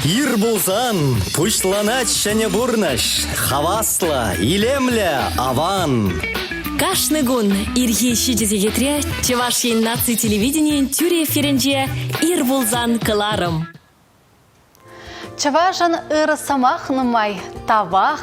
Ир пулсан пуҫланать ҫӗнӗ пурнӑҫ. Хаваслӑ, илемлӗ, аван. Кашни кун ирхи 7 сехетре Чӑваш Ен наци телевиденийӗн тӳрӗ эфирӗнче «Ир пулсан» кӑларӑм. Чӑвашӑн ыр сӑмах нумай, тавах,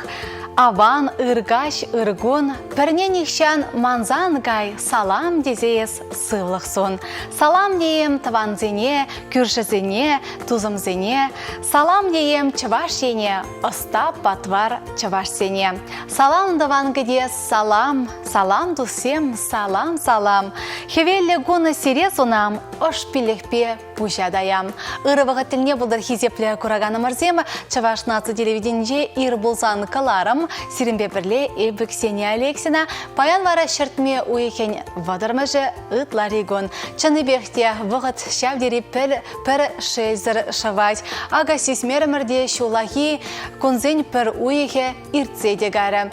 аван, ыркаҫ, ыркун, пӗрне нихҫан мансан кай, салам тесе эс сывлӑх сун. Салам теем тӑвансене, кӳршӗсене, тусӑмсене, салам теем Чӑваш Ене, ӑста патвар чӑвашсене. Салам, тӑван кӗтес, салам, салам, туссем, салам, салам. Хӗвеллӗ кун сире сунам, ӑш пиллӗхпе пуҫа таям. Ырӑ вӑхӑт тӗлне пултӑр хисеплӗ кураканӑмӑрсем. Чӑваш наци телевиденинче ир пулсан кӑларӑм. Сирӗнпе пӗрле эпӗ Ксения Алексина. Паян вара ҫӗртме уйӑхӗн вӑтӑрмӗшӗ ытлари кун. Чӑннипех те вӑхӑт ҫав тери пӗр, пӗр шелсӗр шӑвать. Акӑ сисмерӗмӗр те ҫуллахи кунсен пӗр уйӑхӗ иртсе те кайрӗ.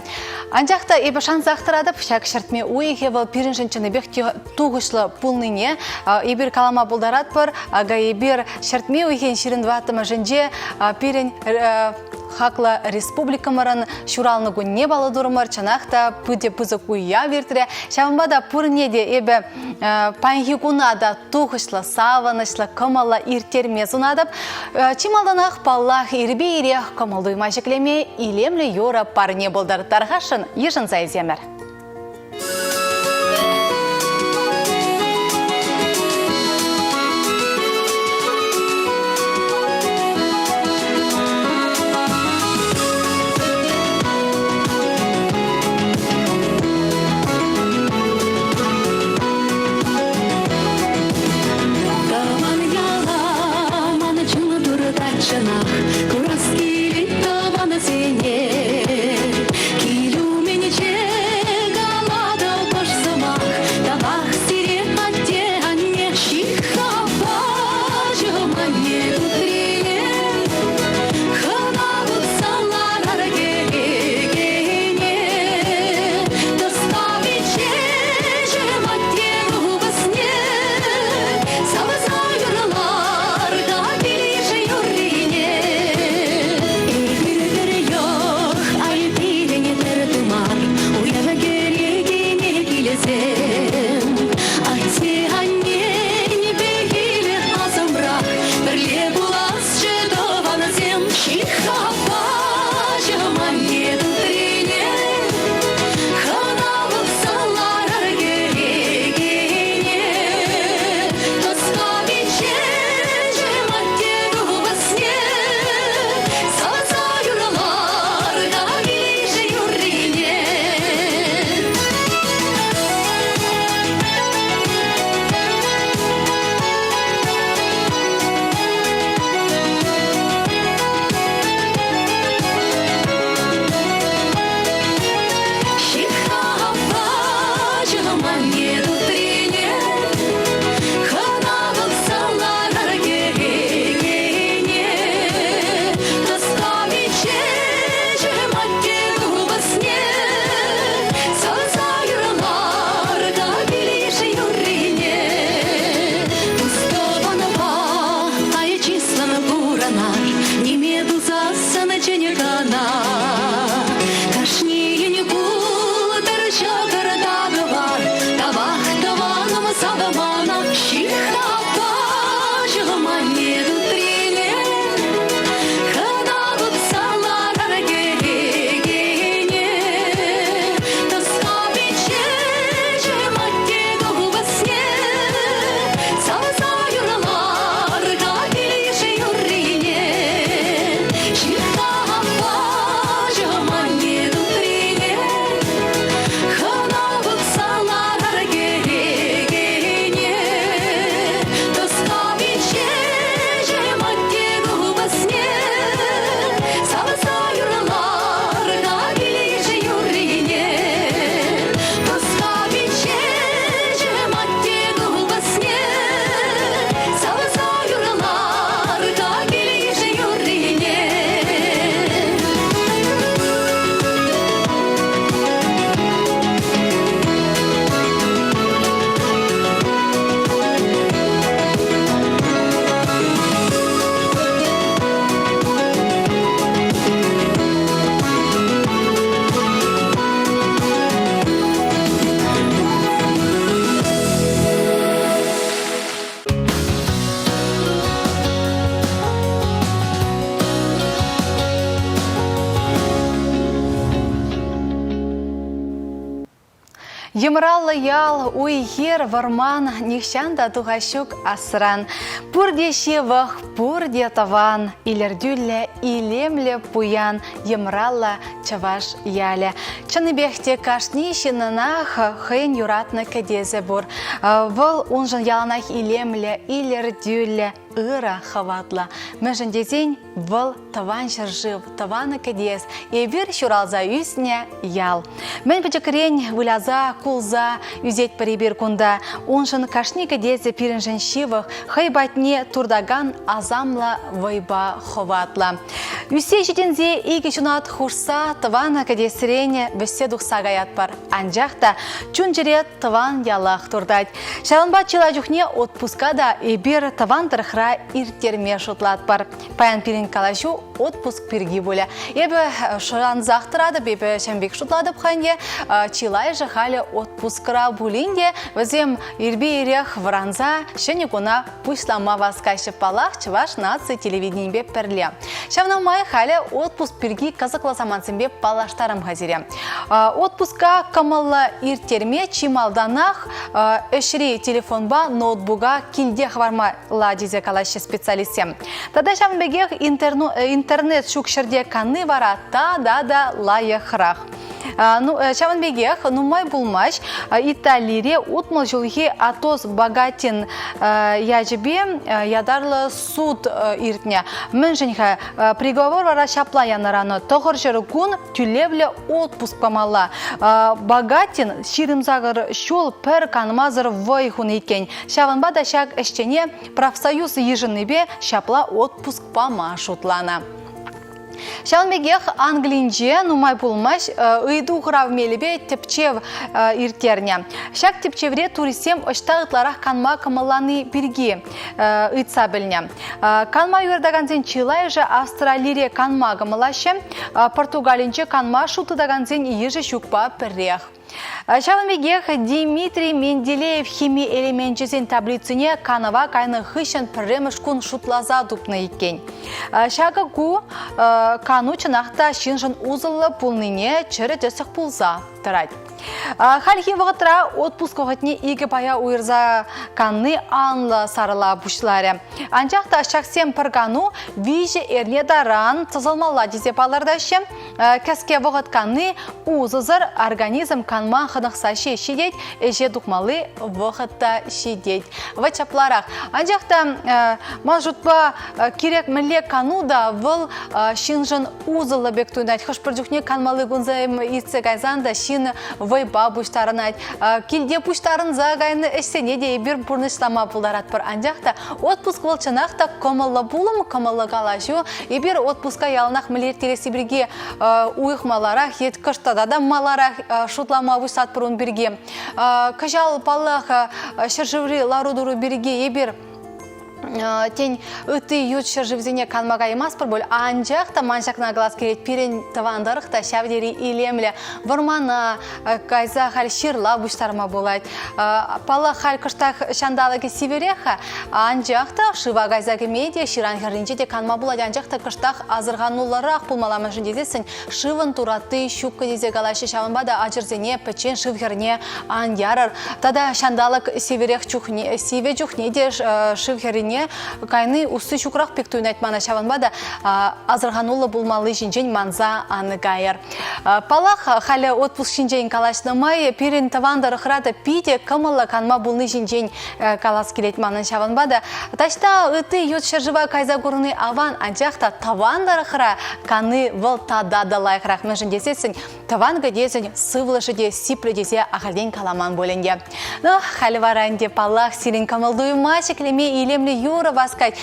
Анчах та эпӗ шансах тӑратӑп, ҫак ҫӗртме уйӑхӗ вӑл пирӗншӗн чӑннипех те тухӑҫлӑ пулнине эпир калама пултаратпӑр. Акӑ эпир ҫӗртме уйӑхӗн 24-мӗшӗнче пирӗн хаклӑ республикӑмӑрӑн ҫуралнӑ кунне паллӑ турӑмӑр. Чӑнах та питӗ пысӑк уяв иртрӗ. Ҫавӑнпа та пурне те эпӗ паянхи куна та тухӑҫлӑ, савӑнӑҫлӑ, кӑмӑллӑ ирттерме сунатӑп. Чи малтанах, паллах, ирпе ирех кӑмӑл-туйӑма ҫӗклеме илемлӗ юрӑ парне пултӑр. Тархасшӑн йышӑнса илсемӗр. Тӑван яла ман чун туртать чӑнах, курас килет тӑвансене. Кил умӗнче калатӑп ӑш сӑмах, тавах сире атте-анне ҫыххапа чӑманне тутрине. Хӑна пӑхса ларар кӗрекене. Тӑставичче атте купӑсне савса юрлар та килӗш юррине. Йӑмраллӑ ял, уй-хир, вӑрман нихҫан та тухас ҫук асран. Пурте ҫывӑх, пурте тӑван, илӗртӳллӗ, илемлӗ, пуян йӑмраллӑ чӑваш ялӗ. Чӑннипех те кашни ҫыннӑнах хӑйӗн юратнӑ кӗтесӗ пур. Вӑл уншӑн яланах илемлӗ, илӗртӳллӗ, ырӑ, хӑватлӑ. Мӗншӗн тесен вӑл тӑван ҫӗршыв, тӑван кӗтес, эпир ҫуралса ӳснӗ ял. Мӗн пӗчӗкрен выляса, кулса ӳсетпӗр эпир кунта. Уншӑн кашни кӗтесӗ пирӗншӗн ҫывӑх, хӑй патне туртакан асамлӑ вӑйпа хӑватлӑ. Ӳссе ҫитӗнсе икӗ ҫунат хушса тӑван кӗтесрен вӗҫсе тухса каятпӑр. Анчах та чун-чӗре тӑван ялах туртать. Ҫавӑнпа чылай чухне отпуска та эпир тӑван тӑрӑхра ирттерме шутлатпӑр. Паян пирӗн калаҫу отпуск пирки пулӗ. Эпӗ шансах тӑратӑп, эпӗ ҫавӑн пек шутлатӑп ӗнтӗ. Чылайӑшӗ халӗ отпускра пулин те вӗсем ирпе ирех вӑранса ҫӗнӗ куна пуҫлама васкаҫҫӗ. Паллах, Чӑваш наци телевиденийӗпе пӗрле. Ҫавна май халӗ отпуск пирки кӑсӑклӑ самантсемпе паллаштарам-ха сире. Отпуска кӑмӑллӑ ирттерме чи малтанах ӗҫри телефонпа ноутбука килте хӑвармалла тесе калаҫҫӗ специалистсем. Тата ҫавӑн пекех интернет ҫук ҫӗрте канни вара тата та лайӑхрах. Ну, ҫавӑн пекех нумай пулмасть Италире 60 ҫулхи Атос Богатин ячӗпе ятарлӑ суд иртнӗ. Мӗншӗн-ха приговор вара ҫапла янӑранӑ? 900 кун тӳлевлӗ отпуск памалла. Богатин 28 ҫул пӗр канмасӑр вӑй хунӑ иккен. Ҫавӑнпа та ҫак ӗҫчене профсоюз йышӑннипе ҫапла отпуск пама шутланӑ. Ҫавӑн пекех Англинче нумай пулмасть ыйту хурав мелӗпе тӗпчев ирттернӗ. Ҫак тӗпчевре туристсем ӑҫта ытларах канма кӑмӑллани пирки ыйтса пӗлнӗ. Канма юратакансен чылайӑшӗ Австралире канма кӑмӑллаҫҫӗ, Португалинче канма шут тытакансен йышӗ ҫукпа пӗрех. Ҫавӑн пекех Дмитрий Менделеев хими элеменчӗсен таблицине канӑва кайнӑ хыҫҫӑн пӗрремӗш кун шутласа тупнӑ иккен. Ҫакӑ ку кану чӑнах та ҫыншӑн усӑллӑ пулнине чӗрӗ тӗслӗх пулса тӑрать. Хальхи вӑхӑтра отпуск вӑхӑтне икӗ пая уйӑрса канни анлӑ сарӑла пуҫларӗ. Анчах та ҫаксем пӗр кану виҫӗ эрне таран тӑсӑлмалла тесе палӑртаҫҫӗ. Кӗске вӑхӑт канни усӑсӑр организм канма хӑнӑхса ҫеҫ ҫитет, ӗҫе тухмалли вӑхӑт та ҫитет. Вӑт ҫапларах. Анчах та ман шутпа кирек мӗнле кану та вӑл ҫыншӑн усӑллӑ пек туйӑнать. Хӑш-пӗр чухне канмалли кунсем иртсе кайсан та ҫын вӑйпа пуҫтарӑнать. Килте пуҫтарӑнса кайнӑ ӗҫсене те эпир пурнӑҫлама пултаратпӑр. Анчах та отпуск вӑл чӑнах та кӑмӑллӑ пулӑм, кӑмӑллӑ калаҫу. Эпир отпуска яланах мӗнле ирттересси пирки уйӑх маларах е кӑшт тата та маларах шутлама пуҫлатпӑр ун пирки. Кӑҫал, паллах, ҫӗршыври лару-тӑру пирки эпир тен, ытти ют ҫӗршывсене канма каймастпӑр пуль, анчах та ман ҫакна калас килет, пирӗн тӑван тӑрӑх та ҫав тери илемлӗ. Вӑрмана кайса халь ҫырла пуҫтарма пулать. Паллах, халь кӑштах ҫанталӑкӗ сивӗрех-ха, анчах та шыва кайса кӗме те, ҫыран хӗрринче те канма пулать, анчах та кӑштах асӑрхануллӑрах пулмалла, мӗншӗн тесессӗн шывӑн туратти ҫуккӑ тесе калаҫҫӗ, ҫавӑнпа та ачӑрсене пӗччен шыв хӗрне ан ярӑр. Тата ҫанталӑк сивӗрех чухне, сивӗ чухне те шыв хӗррине кайни усси ҫукрах пек туйӑнать мана, ҫавӑнпа та асӑрхануллӑ пулмалли ҫинчен манса ан кайӑр. Паллах, халӗ отпуск ҫинчен калаҫнӑ май пирӗн тӑван тӑрӑхра та питӗ кӑмӑллӑ канма пулни ҫинчен калас килет манӑн. Ҫавӑнпа та таҫта ытти ют ҫӗршыва кайса курни аван, анчах та тӑван тӑрӑхра канни вӑл тата та лайӑхрах. Мӗншӗн тесессӗн тӑван кӗтесӗн сывлӑшӗ те сиплӗ тесе ахальтен каламан пуль ӗнтӗ. Ну, халӗ вара ӗнтӗ, паллах, сирӗн кӑмӑл-туйӑма ҫӗклеме илемлӗ юрӑ васкать.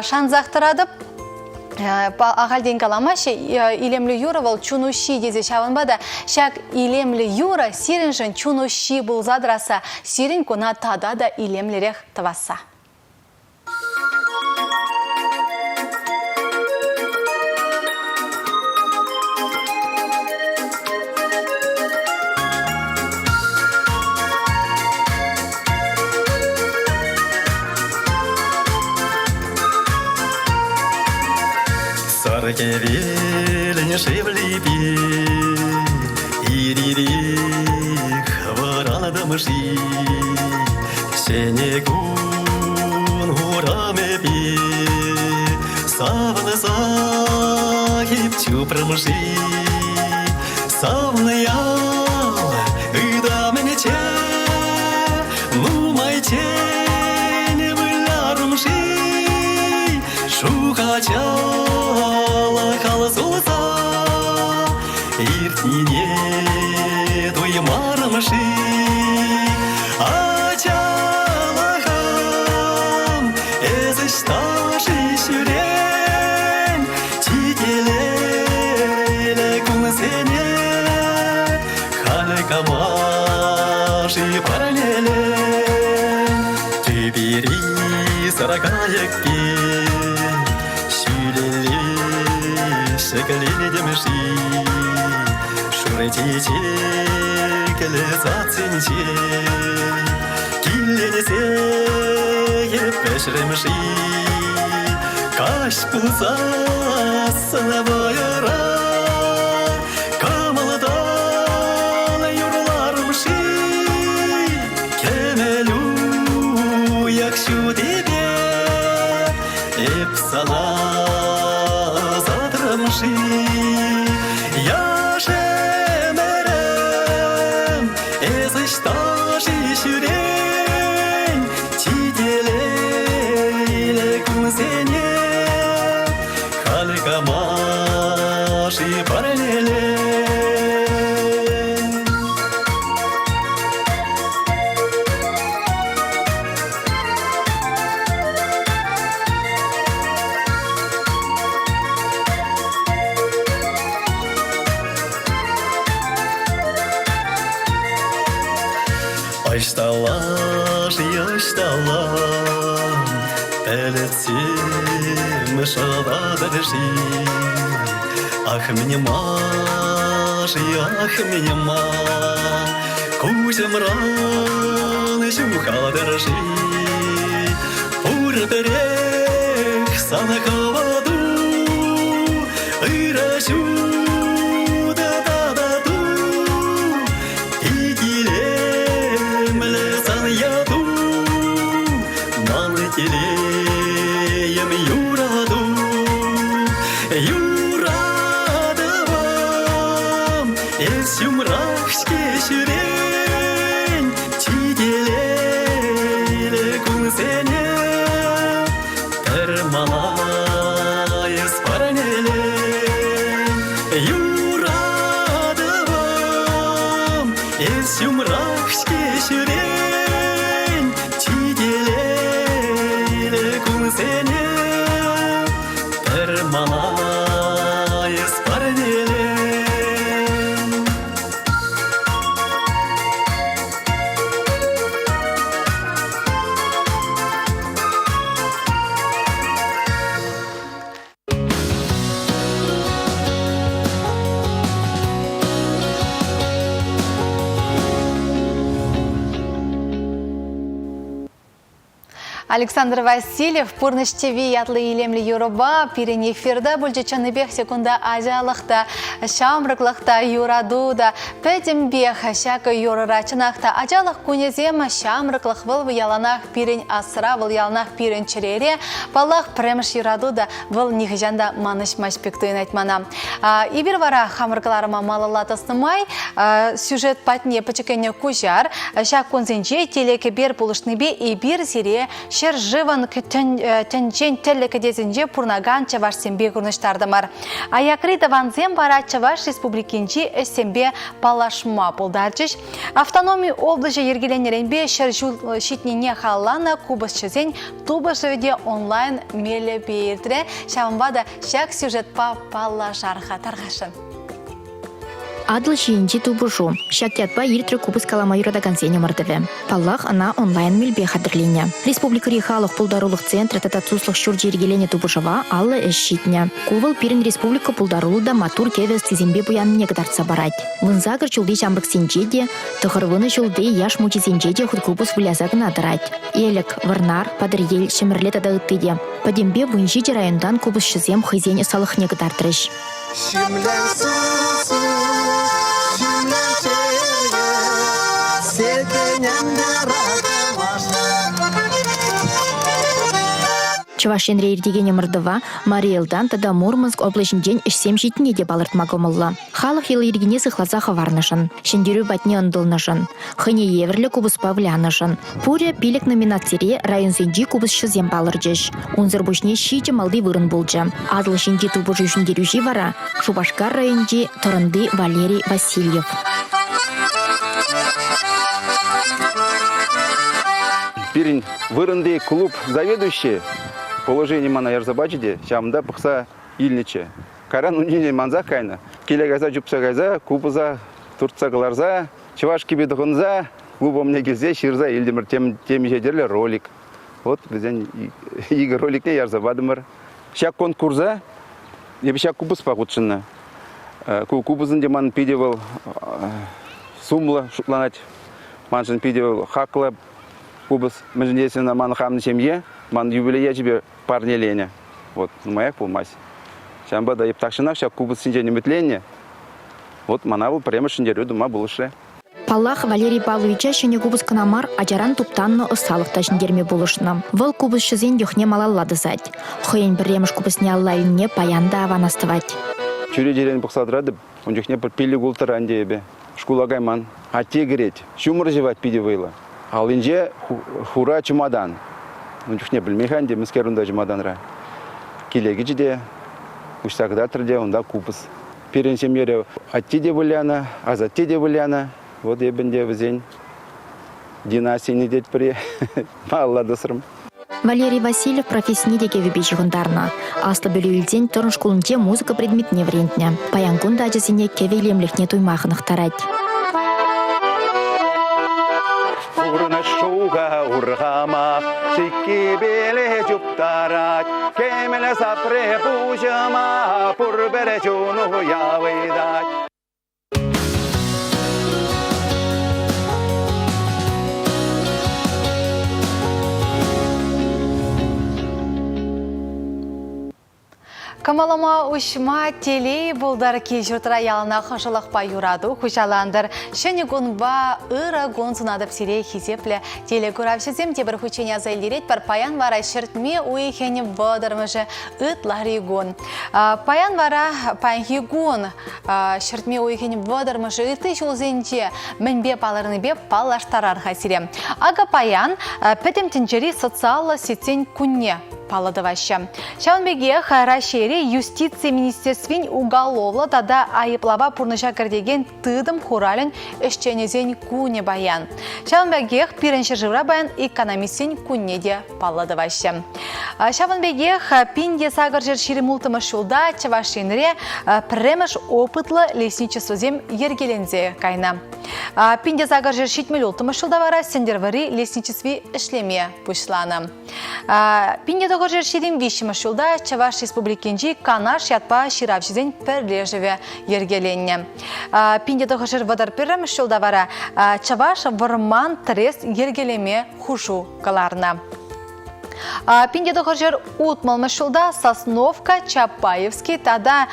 Шансах тӑратӑп, ахальтен каламаҫҫӗ, илемлӗ юрӑ вӑл чун уҫҫи тесе. Ҫавӑнпа та ҫак илемлӗ юрӑ сирӗншӗн чун уҫҫи пулса тӑрасса, сирӗн куна тата та илемлӗрех тӑвасса. Сар хӗвелӗн шевлипе ир-ирех вӑранатӑп. чупрӑм-ши? Ҫӗнӗ кун урамӗпе савӑнса эп чупрӑм-ши? Савнӑ ял ытамӗнче нумайччен вылярӑм-ши? Шухачалӑх ал сулса иртнине туймарӑм-ши? Ачалӑхӑм, эс ӑҫта-ши ҫӳрен? Чи телейлӗ кунсене халӗ кама-ши парнелен? Тӳпери саракайӑкки ҫӳлелле ҫӗкленетӗм-ши? Шурӑ чечеклӗ садсенче килленсе вӗҫрӗм-ши? Каҫ пулсассӑн вӑйӑра кӑмӑлтан юрларӑм-ши? Кӗмӗл уйӑх ҫутипе эп сана ӑсатрӑм-ши? Яш ӗмӗрӗм, эс ӑҫта-ши ҫӳрен? Чи телейлӗ кунсене халь кама-ши парнелен? Ӑҫталла-ши, ӑҫталла пӗлӗтсем шӑватӑр-ши? Ах, мӗн-ма-ши, ах, мӗн-ма куҫӑмран ҫухалтӑр-ши? Пурпӗрех сан хӑвату ырӑ ҫутӑ татату Илемлӗ сан яту, ман телейӗм юрату. Юратӑвӑм, эс ҫумрах-ҫке ҫӳрен, чи телейлӗ кунсене пӗр мана эс парнелен. Юратӑвӑм, эс ҫумрах-ҫке ҫӳрен, чи телейлӗ кунсене пӗр мана эс парнелен. Александр Васильев «Пурнӑҫ ТВ» ятлӑ илемлӗ юрӑпа пирӗн эфирта пулчӗ чӑннипех те кунта ачалӑх та, ҫамрӑклӑх та, юрату та пӗтӗмпех ҫакӑ юрӑра. Чӑнах та ачалӑх кунӗсем, ҫамрӑклӑх вӑл яланах пирӗн асра, вӑл яланах пирӗн чӗрере. Паллах, пӗрремӗш юрату та вӑл нихӑҫан та манӑҫмасть пек туйӑнать мана. Эпир вара хамӑр кӑларӑма малалла тӑснӑ май сюжет патне пӗчӗккӗн куҫар. Ҫак кунсенче телекӗпер пулӑшнипе эпир сире ҫӗршывӑн тӗнчен тӗрлӗ кӗтесӗнче пурӑнакан чӑвашсемпе курнӑҫтартӑмӑр. Аякри тӑвансем вара Чӑваш Республикинчи ӗҫсемпе паллашма пултарчӗҫ. Автономи облаҫӗ йӗркеленнӗренпе 100 ҫул ҫитнине халалланӑ купӑсҫӑсен тупӑшӑвӗ те онлайн мелӗпе иртрӗ. Ҫавӑнпа та ҫак сюжетпа паллашар-ха тархасшӑн. Атӑл ҫийӗнчи тупӑшу. Ҫак ятпа иртрӗ купӑс калама юратакансен ӑмӑртӑвӗ. Паллах, ӑна онлайн мелпе хатӗрленӗ. Республикӑри халӑх пултарулӑх центрӗ тата туслӑх ҫурчӗ йӗркеленӗ тупӑшӑва 50 ӗҫ ҫитнӗ. Ку вӑл пирӗн республика пултаруллӑ та маттур кӗвӗ ӑстисемпе пуяннине кӑтартса парать. 18 ҫулти ҫамрӑксенче те, тӑхӑрвунӑ ҫулти яш мучисенче те хуткупӑс выляса кӑна тӑрать. Элӗк, Вӑрнар, Патӑрьел, Ҫӗмӗрле тата ытти те. Пӗтӗмпе 17 районтан купӑсҫӑсем хӑйсен ӑсталӑхне кӑтартрӗҫ. Ҫимлен сусу, ҫимлен чее, селкене. Чӑваш Енре иртекен ӑмӑртӑва Мари Элтан тата Мурманск облаҫӗнчен ӗҫсем ҫитнине те палӑртма кӑмӑллӑ. Халӑх йӑли-йӗркине сыхласа хӑварнӑшӑн, ҫӗнтерӳ патне ӑнтӑлнӑшӑн, хӑйне евӗрлӗ купӑспа вылянӑшӑн. Пурӗ пилӗк номинацире районсенчи купӑсҫӑсем палӑрчӗҫ. Унсӑр пуҫне ҫичӗ малти вырӑн пулчӗ. Атӑл ҫинчи тупӑшу ҫӗнтерӳҫи вара Шупашкар районӗнчи Тӑрӑнти Валерий Васильев. Пирӗн вырӑнти клуб заведующийӗ положение мана ярса пачӗ те ҫавӑнта пӑхса илнӗччӗ. Кайран ун ҫинчен мансах кайнӑ. Киле кайса чупса кайса купӑса туртса кӑларса чӑваш кӗпи тӑхӑнса клуб умне килсе ҫырса илтӗмӗр темиҫе тӗрлӗ ролик. Вот вӗсен икӗ роликне ярса патӑмӑр. Ҫак конкурса эпӗ ҫак купӑспа хутшӑннӑ. Ку купӑсӑн те ман питӗ вӑл сумлӑ шутланать. Маншӑн питӗ вӑл хаклӑ купӑс. Мӗншӗн тесен ӑна ман хамӑн ҫемье, ман юбилей ячӗпе парнеленӗ. Вот нумаях пулмасть. Ҫавӑнпа та эп тахҫанах ҫак купӑс ҫинчен ӗмӗтленнӗ. Вот мана вӑл пӗрремӗш ҫӗнтерӳ тума пулӑшрӗ. Паллах, Валерий Павловича ҫӗнӗ купӑс кӑна мар, ачаран туптаннӑ ӑсталӑх та ҫӗнтерме пулӑшнӑ. Вӑл купӑсҫӑсен йӑхне малалла тӑсать. Хӑйӗн пӗрремӗш купӑсне алла илнине паян та аван астӑвать. Чӳречерен пӑхса тӑратӑп. Ун чухне пӗр пилӗк-улттӑра ӗнтӗ эпӗ. Шкула кайман. Атте кӗрет. Ҫумӑр ҫӑвать питӗ вӑйлӑ. Аллинче хура чӑматан. Ун чухне пӗлмен-ха ӗнтӗ, мӗскер унта чӑматанра. Киле кӗчӗ те, уҫса кӑтартрӗ те, унта купӑс. Пирӗн ҫемьере атте те вылянӑ, асатте те вылянӑ. Вот эпӗ ӗнтӗ вӗсен династине тетпӗр-и, малалла тӑсрӑм. Валерий Васильев профессине те кӗвӗпе ҫыхӑнтарнӑ. Аслӑ пӗлӳ илсен Тӑрӑн шкулӗнче музыка предметне вӗрентнӗ. Паян кун та ачасене кӗвӗ илемлӗхне туйма хӑнӑхтарать. Пурнӑҫ шуха урхамах, чиккипеле чуптарать, кӗмӗл сапре пуҫӑма пурпӗр чуну явӑйтать. Кӑмӑлӑма уҫма телей пултӑр, кил-ҫуртра яланах ӑшӑлӑхпа юрату хуҫалантӑр. Ҫӗнӗ кунпа ырӑ кун сунатӑп сире, хисеплӗ телекуравҫӑсем тепӗр хутчен аса илтеретпӗр. Паян вара ҫӗртме уйӑхӗн вӑтӑрмӗшӗ ытлари кун. Паян вара паянхи кун ҫӗртме уйӑхӗн вӑтӑрмӗшӗ ытти ҫулсенче мӗнпе палӑрнипе паллаштарар-ха сире. Акӑ паян пӗтӗм тӗнчери социаллӑ сетьсен кунне паллӑ тӑваҫҫӗ. Ҫавӑн пекех Раҫҫейре Юстици министерствин уголовлӑ тата айӑплава пурнӑҫа кӗртекен тытӑм хуралӗн ӗҫченӗсен кунӗ паян. Ҫавӑн пекех пирӗн ҫӗршывра паян экономистсен кунне те паллӑ тӑваҫҫӗ. Ҫавӑн пекех 1826 ҫулта Чӑваш Енре пӗрремӗш опытлӑ лесничествӑсем йӗркеленсе кайнӑ. 1876 ҫулта вара Сӗнтӗрвӑрри лесничестви ӗҫлеме пуҫланӑ. 1923 ҫулта Чӑваш Республикинчи Канаш ятпа ҫыравҫӑсен пӗрлешӗвӗ йӗркеленнӗ. 1931 ҫулта вара Чӑваш вӑрман трест йӗркелеме хушу кӑларнӑ. 1960 ҫулта Сосновка, Чапаевский тата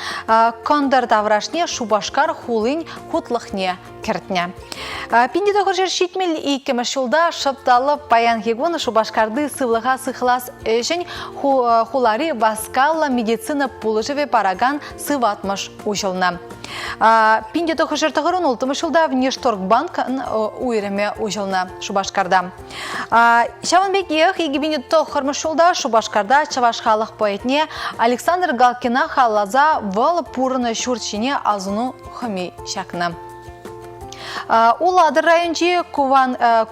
Кӑнтӑр таврашне Шупашкар хулин хутлӑхне кӗртнӗ. 1972 ҫулта шӑп та лӑп паянхи кун Шупашкарти сывлӑха сыхлас ӗҫӗн хулари васкавлӑ медицина пулӑшӑвӗ паракан сыватмӑш уҫӑлнӑ. 1996 ҫулта Внешторгбанк уйрӑмӗ уҫӑлнӑ Шупашкарта. Ҫавӑн пекех 2009 ҫулта Шупашкарта чӑваш халӑх поэтне Александр Галкина халалласа вӑл пурӑннӑ ҫурт ҫине асӑну хӑми ҫакнӑ. Улатӑр районӗнчи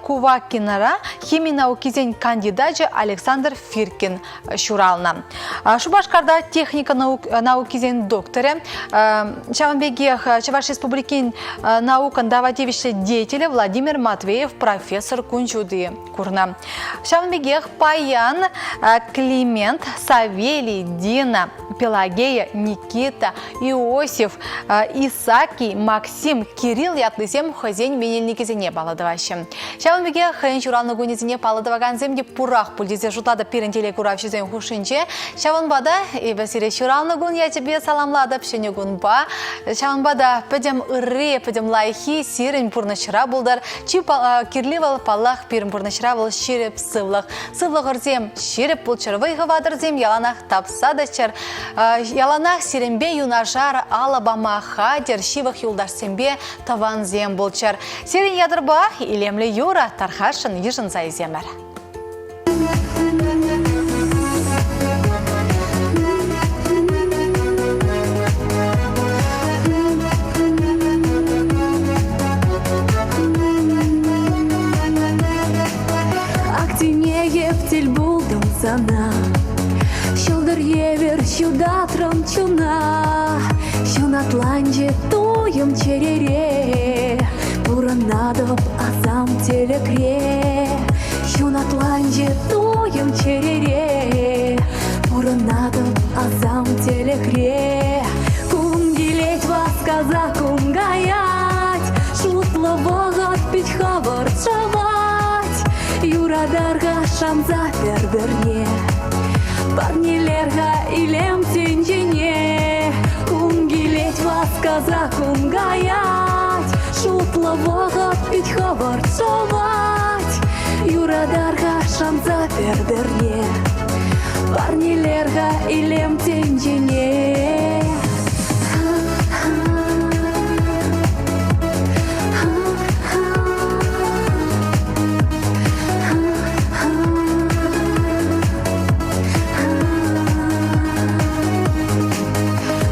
Кувакинӑра хими наукисен кандидачӗ Александр Фиркин ҫуралнӑ. Шупашкарта техника наукисен докторӗ, ҫавӑн пекех Чӑваш Республикин наукӑн тава тивӗҫлӗ деятелӗ Владимир Матвеев профессор кун ҫути курнӑ. Ҫавӑн пекех паян Климент, Савелий, Дина, Пелагея, Никита, Иосиф, Исакий, Максим, Кирилл ятлисем. теприсем хӑйсен менелникӗсене паллӑ тӑваҫҫӗ. Ҫавӑн пекех хӑйӗн ҫуралнӑ кунӗсене паллӑ тӑвакансем те пурах пуль тесе шутлатӑп пирӗн телекуравҫӑсен хушшинче. Ҫавӑнпа та эпӗ сире ҫуралнӑ кун ячӗпе саламлатӑп ҫӗнӗ кунпа. Ҫавӑнпа та пӗтӗм ырри, пӗтӗм лайӑххи сирӗн пурнӑҫра пултӑр. Чи кирли вӑл, паллах, пирӗн пурнӑҫра вӑл ҫирӗп сывлӑх. Сывлӑхӑрсем ҫирӗп пулччӑр, вӑй-хӑватӑрсем яланах тапса тӑччӑр. Яланах сирӗнпе юнашар алӑ пама хатӗр ҫывӑх юлташсемпе тӑвансем пулччӑр. Сирӗн ятӑрпа илемлӗ юрӑ тархасшӑн йышӑнса илсемӗр. Актине ептел булдым сана Ҫӑлтӑр евӗр ҫутатрӑм чуна Ҫунатланчӗ туйӑм чӗрере Пурӑнатӑп асам тӗлӗкре Ҫунатланчӗ туйӑм чӗрере Пурӑнатӑп асам тӗлӗкре Кун килет васкаса кун каять Шутлӑ вӑхӑт пит хӑвӑрт шӑвать Юратар-ха шанса пӗр-пӗрне Парнелер-ха илем тӗнчене Кун килет васкаса кун каять Шутлӑ вӑхӑт пит хӑвӑрт шӑвать Юратар-ха шанса пӗр-пӗрне Парнелер-ха илем тӗнчене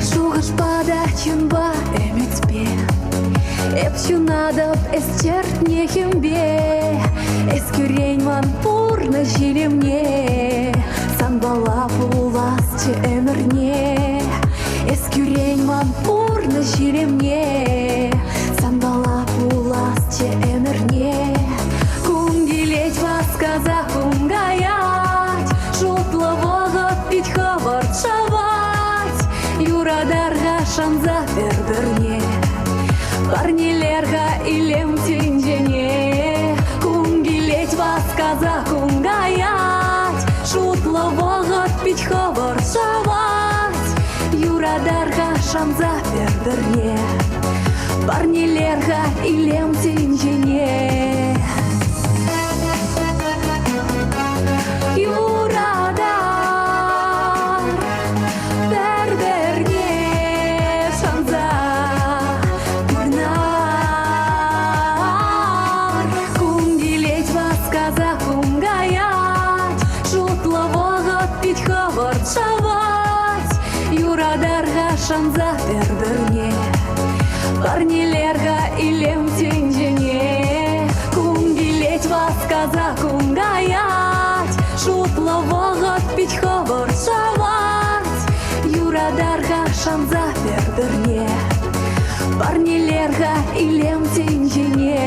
Шухӑшпа та чунпа ӗмӗтпе Эп ҫунатӑп эс чӗртнӗ хӗмпе Эс кӳрен ман пурнӑҫ илемне Санпала пуласчӗ ӗмӗрне Эс кӳрен ман пурнӑҫ илемне Санпала пуласчӗ ӗмӗрне Кун килет васкаса кун каять Шутлӑ вӑхӑт пит хӑвӑрт шӑвать Юратар-ха шанса пӗр-пӗрне Парнелер-ха илем тӗнчене Кун килет васкаса кун каять Шутлӑ вӑхӑт пит хӑвӑрт шӑвать Юратар-ха шанса пӗр-пӗрне Парнелер-ха илем тӗнчене Юратар пӗр-пӗрне шанса пурнар. Кун килет васкаса кун каять, шутлӑ вӑхӑт пит хӑвӑрт шӑвать. Юратар-ха шанса пӗр-пӗрне, парнелер-ха илем тӗнчене. Кун килет васкаса кун каять, шутлӑ вӑхӑт пит хӑвӑрт шӑвать. Юратар-ха шанса пӗр-пӗрне, парнелер-ха илем тӗнчене.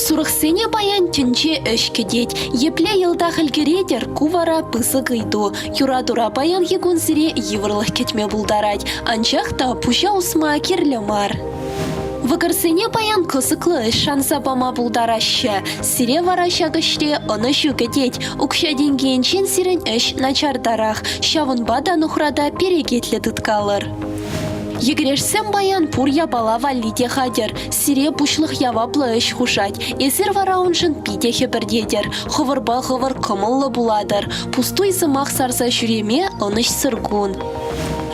Сурӑхсене паян тӗнче ӗҫ кӗтет. Епле йӑлтах ӗлкӗретӗр, ку вара пысӑк ыйту. Юратура паянхи кун сире йывӑрлӑх кӗтме пултарать. Анчах та пуҫа усма кирлӗ мар. Вӑкӑрсене паян кӑсӑклӑ ӗҫ шанса пама пултараҫҫӗ. Сире вара ҫак ӗҫре ӑнӑҫу кӗтет. Укҫа-тенкӗ енчен сирӗн ӗҫ начартарах. Ҫавӑнпа та нухрата перекетлӗ тыткалӑр. Йӗкӗрешсем паян пур япала валли те хатӗр. Сире пуҫлӑх яваплӑ ӗҫ хушать. Эсир вара уншӑн питӗ хӗпӗртетӗр. Хӑвӑрпа хӑвӑр кӑмӑллӑ пулатӑр. Пустуй сӑмах сарса ҫӳреме ӑнӑҫсӑр кун.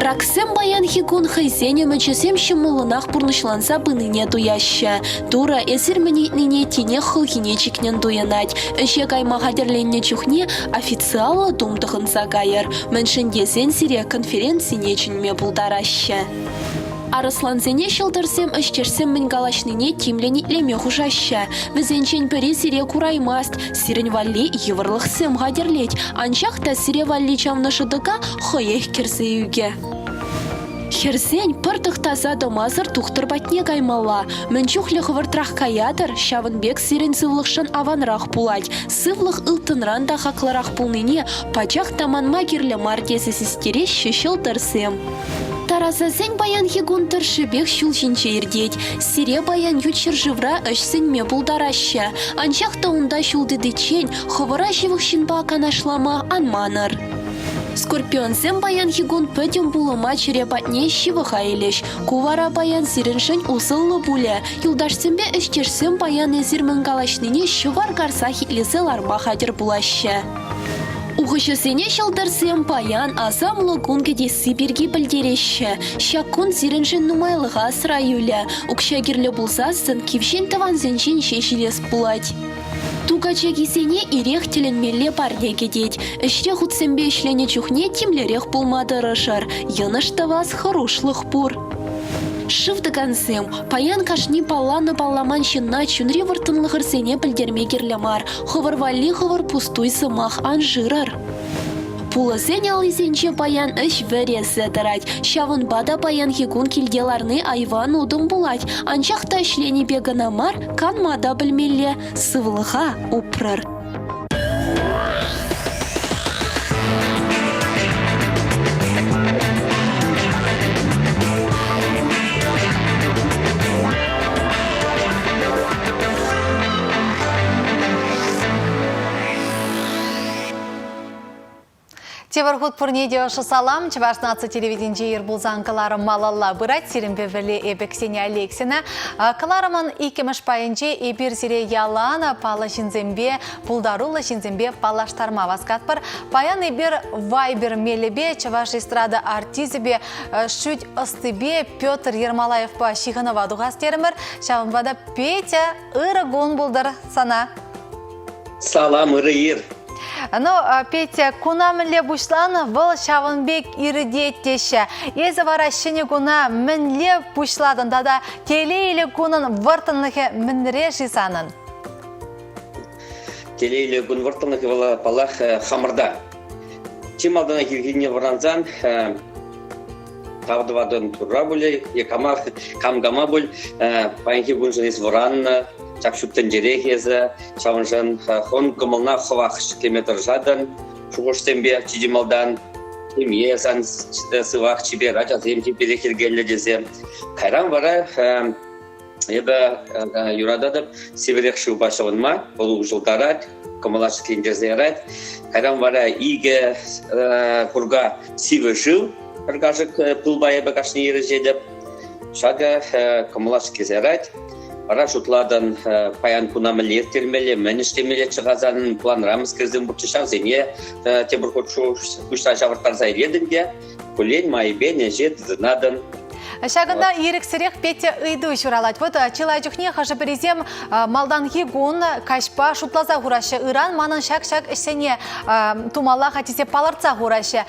Раксем паянхи кун хӑйсен ӗмӗчӗсем ҫӑмӑллӑнах пурнӑҫланса пынине туяҫҫӗ. Турӑ эсир мӗн ыйтнине тинех хӑлхине чикнӗн туйӑнать. Ӗҫе кайма хатӗрленнӗ чухне официаллӑ тум тӑхӑнса кайӑр, мӗншӗн тесен сире конференцине чӗнме пултараҫҫӗ. Арӑслансене ҫӑлтӑрсем ӗҫтешсем мӗн калаҫнине тимлӗн итлеме хушаҫҫӗ. Вӗсенчен пӗри сире кураймасть, сирӗн валли йывӑрлӑхсем хатӗрлет, анчах та сире валли чавнӑ шӑтӑка хӑех кӗрсе ӳкӗ. Хӗрсен пӗр тӑхтаса тӑмасӑр тухтӑр патне каймалла. Мӗн чухлӗ хӑвӑртрах каятӑр, ҫавӑн пек сирӗн сывлӑхшӑн аванрах пулать. Сывлӑх ылтӑнран та хаклӑрах пулнине пачах та манма кирлӗ мар тесе систереҫҫӗ ҫӑлтӑрсем. Тарасасен паянхи кун тӑршшӗпех ҫул ҫинче иртет. Сире паян ют ҫӗршывра ӗҫ сӗнме пултараҫҫӗ. Анчах та унта ҫул тытиччен хӑвӑра ҫывӑх ҫынпа канашлама ан манӑр. Скорпионсем паянхи кун пӗтӗм пулӑма чӗре патне ҫывӑха илӗҫ. Ку вара паян сирӗншӗн усӑллӑ пулӗ. Юлташсемпе ӗҫтешсем паян эсир мӗн калаҫнине ҫӑвар карсах итлесе ларма хатӗр пулаҫҫӗ. Ухӑҫӑсене ҫӑлтӑрсем паян асамлӑ кун кӗтесси пирки пӗлтереҫҫӗ. Ҫак кун сирӗншӗн нумайлӑха асра юлӗ. Укҫа кирлӗ пулсассӑн кивҫен тӑвансенчен ҫеҫ илес пулать. Ту качакисене ирех тӗлӗнмелле парне кӗтет. Ӗҫре хутсемпе ӗҫленӗ чухне тимлӗрех пулма тӑрӑшӑр. Йӑнӑш тӑвас хӑрушлӑх пур. Шыв тӑкансем, паян кашни палланӑ-палламан ҫынна чунри вӑрттӑнлӑхӑрсене пӗлтерме кирлӗ мар. Хӑвӑр валли хӑвӑр пустуй сӑмах ан шырӑр. Пулӑсен аллисенче паян ӗҫ вӗресе тӑрать. Ҫавӑнпа та паянхи кун килте ларни айван утӑм пулать. Анчах та ӗҫленипе кӑна мар, канма та пӗлмелле. Сывлӑха упрӑр. Тепӗр хут пурне те ӑшӑ салам. Чӑваш наци телевиденинче ир пулсан кӑларӑм малалла пырать. Сирӗнпе пӗрле эпӗ Ксения Алексина. Кӑларӑмӑн иккӗмӗш пайӗнче эпир сире ялан паллӑ ҫынсемпе, пултаруллӑ ҫынсемпе паллаштарма васкатпӑр. Паян эпир Вайбер мелӗпе чӑваш эстрада артисчӗпе, шӳт ӑстипе Петр Ермолаевпа ҫыхӑнӑва тухас терӗмӗр. Ҫавӑнпа та Петя, ырӑ кун пултӑр сана. Салам, ырӑ ир. Ну, Петя, куна мӗнле пуҫланӑ, вӑл ҫавӑн пек иртет теҫҫӗ. Эсӗ вара ҫӗнӗ куна мӗнле пуҫлатӑн тата телейлӗ кунӑн вӑрттӑнлӑхӗ мӗнре-ши санӑн? Телейлӗ кун вӑрттӑнлӑхӗ вӑл, паллах, хамӑрта. Чи малтанах ирхине вӑрансан тав тӑватӑн турра пулӗ е кама, кам кама пуль, паянхи куншӑн эс вӑраннӑ, ҫак ҫут тӗнчерех эсӗ, ҫавӑншӑн хӑн кӑмӑлна хӑвах ҫӗклеме тӑрӑшатӑн, шухӑшсемпе чи малтан ҫемье сан сывах, чипер ачасем чиперех йӗркеллӗ тесе. Кайран вара эпӗ юрататӑп сивӗрех шывпа ҫӑвӑнма, вӑл уҫӑлтарать, кӑмӑла ҫӗклентерсе ярать. Кайран вара икӗ курка сивӗ шыв, пӗр кашӑк пылпа эпӗ кашни ир ӗҫетӗп. Ҫакӑ кӑмӑла ҫӗклесе ярать. Вара шутлатӑн, паян куна мӗнле ирттермелле, мӗн ӗҫлемелле чӑхасан, планра мӗскерсем пурччӗ ҫавсене тепӗр хут пуҫра ҫавӑрттарса илетӗн те куллен майӗпен ӗҫе тытӑнатӑн. Ҫакӑнта ирӗксӗрех Петя ыйту ҫуралать. Вот чылай чухне хӑшӗ-пӗрисем малтанхи кун каҫпа шутласа хураҫҫӗ. Ыран манӑн ҫак-ҫак ӗҫсене тумалла-ха тесе палӑртса хураҫҫӗ.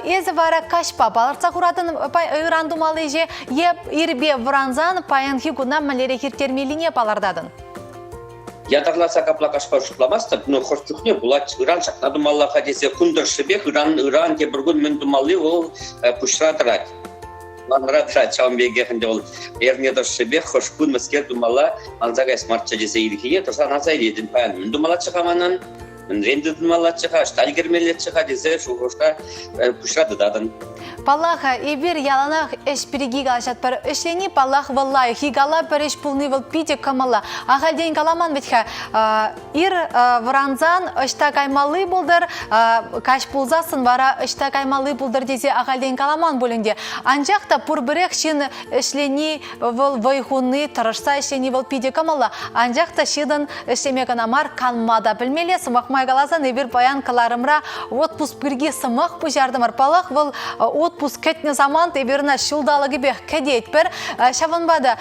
Эсӗ вара каҫпа палӑртса хуратӑн ыран тумалли ӗҫе е ирпе вӑрансан паянхи куна мӗнлерех ирттермеллине палӑртатӑн? Ятарласа капла каҫпа шутламастӑп, но хӑш чухне пулать ыран ҫакна тумалла-ха тесе кун тӑршшӗпех ыран, ыран тепӗр кун мӗн тумалли вӑл пуҫра тӑрать. Планра тӑрать ҫавӑн пекех ӗнтӗ вӑл эрне тӑршшӗпех хӑш кун мӗскер тумалла манса каяс марччӗ тесе ирхине тӑрсан аса илетӗн паян мӗн тумаллаччӗ-ха манӑн? Мӗнрен тытӑнмаллаччӗ-ха, ӑҫта ӗлкӗрмеллеччӗ-ха тесе шухӑшра пуҫра тытатӑн. Паллах, эпир яланах ӗҫ пирки калаҫатпӑр. Ӗҫлени, паллах, вӑл лайӑх. Икала пӗр ӗҫ пулни вӑл питӗ кӑмӑллӑ. Ахальтен каламан вӗт-ха. Ир вӑрансан ӑҫта каймалли пултӑр, каҫ пулсассӑн вара ӑҫта каймалли пултӑр тесе ахальтен каламан пуль ӗнтӗ. Анчах та пурпӗрех ҫын ӗҫлени вӑл вӑй хуни, тӑрӑшса ӗҫлени вӑл питӗ кӑмӑллӑ. Анчах та ҫынӑн ӗҫлеме кӑна мар, канма та пӗлмелле. Сӑмах май каласан, эпир паян кӑларӑмра отпуск пирки сӑмах пуҫартӑмӑр. Паллах, вӑл отпуск. отпуск кӗтнӗ самант эпир ӑна ҫулталӑкӗпех кӗтетпӗр. Ҫавӑнпа та,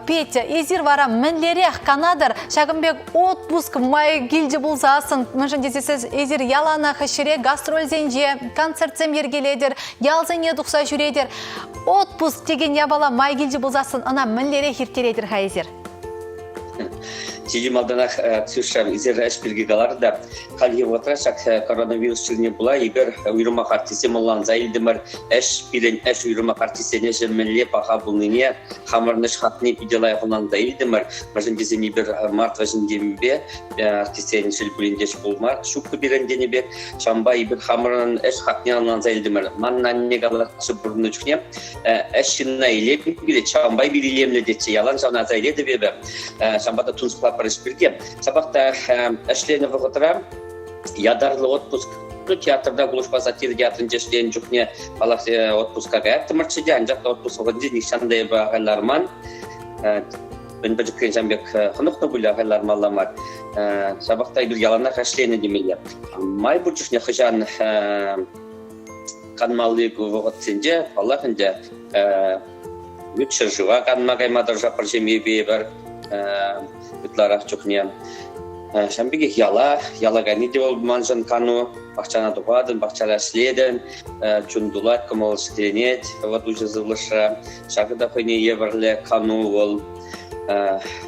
Петя, эсир вара мӗнлерех канатӑр? Ҫакӑн пек отпуск май килчӗ пулсассӑн, мӗншӗн тесен эсир яланах ӗҫре гастрольсенче, концертсем йӗркелетӗр, ялсене тухса ҫӳретӗр. Отпуск текен япала май килчӗ пулсассӑн ӑна мӗнлерех ирттеретӗр-ха эсир? Чи малтанах, Ксюша, эсир ӗҫ пирки каларӑр та, хальхи вӑхӑтра ҫак коронавирус чирне пула эпир уйрӑмах артистсем ӑнланса илтӗмӗр. Ӗҫ пирӗн ӗҫ уйрӑмах артистсен ӗҫӗ мӗнле паха пулнине, хамӑрӑн ӗҫ хакне питӗ лайӑх ӑнланса илтӗмӗр. Мӗншӗн тесен эпир март вӗҫӗнченпе артистсен шел пулин те ӗҫ пулма ҫуккӑ пирӗн тенӗ пек. Ҫавӑнпа эпир хамӑрӑн ӗҫ хакне ӑнланса илтӗмӗр. Манӑн анне калатчӗ пурӑннӑ чухне, ӗҫ ҫынна илем кӳрет, ҫавӑнпа эпир илемлӗ тетчӗ. Ялан ҫавна аса илетӗп эпӗ. Ҫавӑнпа та тунсӑхлатпӑр ӗҫ пирки. Ҫапах та ӗҫленӗ вӑхӑтра ятарлӑ отпуск театрта кулӑшпа сатира театрӗнче ӗҫленӗ чухне паллах отпуска каяттӑмӑрччӗ те, анчах та отпуск вӑхӑтӗнче нихҫан та эпӗ ахаль ларман. Мӗн пӗчӗкрен ҫавӑн пек хӑнӑхнӑ пуль ахаль лармалла мар. Ҫапах та эпир яланах ӗҫленӗ темелле. Май пур чухне хӑҫан канмалли вӑхӑтсенче, паллах ӗнтӗ, ют ҫӗршыва канма кайма тӑрӑшатпӑр ҫемьепе эпир ытларах чухне. Ҫавӑн пекех яла, яла кайни те вӑл маншӑн кану. Пахчана тухатӑн, пахчара ӗҫлетӗн, чун тулать, кӑмӑл ҫӗкленет вӑт уҫӑ сывлӑшра. Ҫакӑ та хӑйне евӗрлӗ кану вӑл.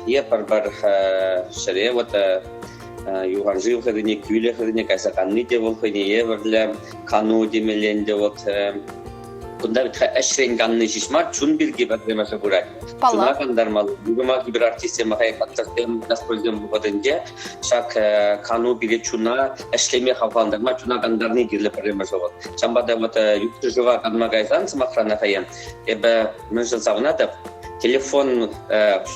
Е пӗр-пӗр ҫӗре вот юханшыв хӗррине, кӳлӗ хӗррине кайса канни те вӑл хӑйне евӗрлӗ кану темелле ӗнтӗ вот. Кунта вӗт ӗҫрен канни ҫеҫ мар, чун пирки пӗрремӗшӗ пырать. Чуна кантармалла. Уйрӑмах эпир артистсем, концертсем, гастрольсем вӑхӑтӗнче ҫак кану пире чуна ӗҫлеме хавхалантарма, чуна кантарни кирлӗ пӗрремӗшӗ вӑл. Ҫавӑнпа та вот ют ҫӗршыва канма кайсан, сӑмахран, ахаем, эпӗ мӗншӗн савӑнатӑп, телефон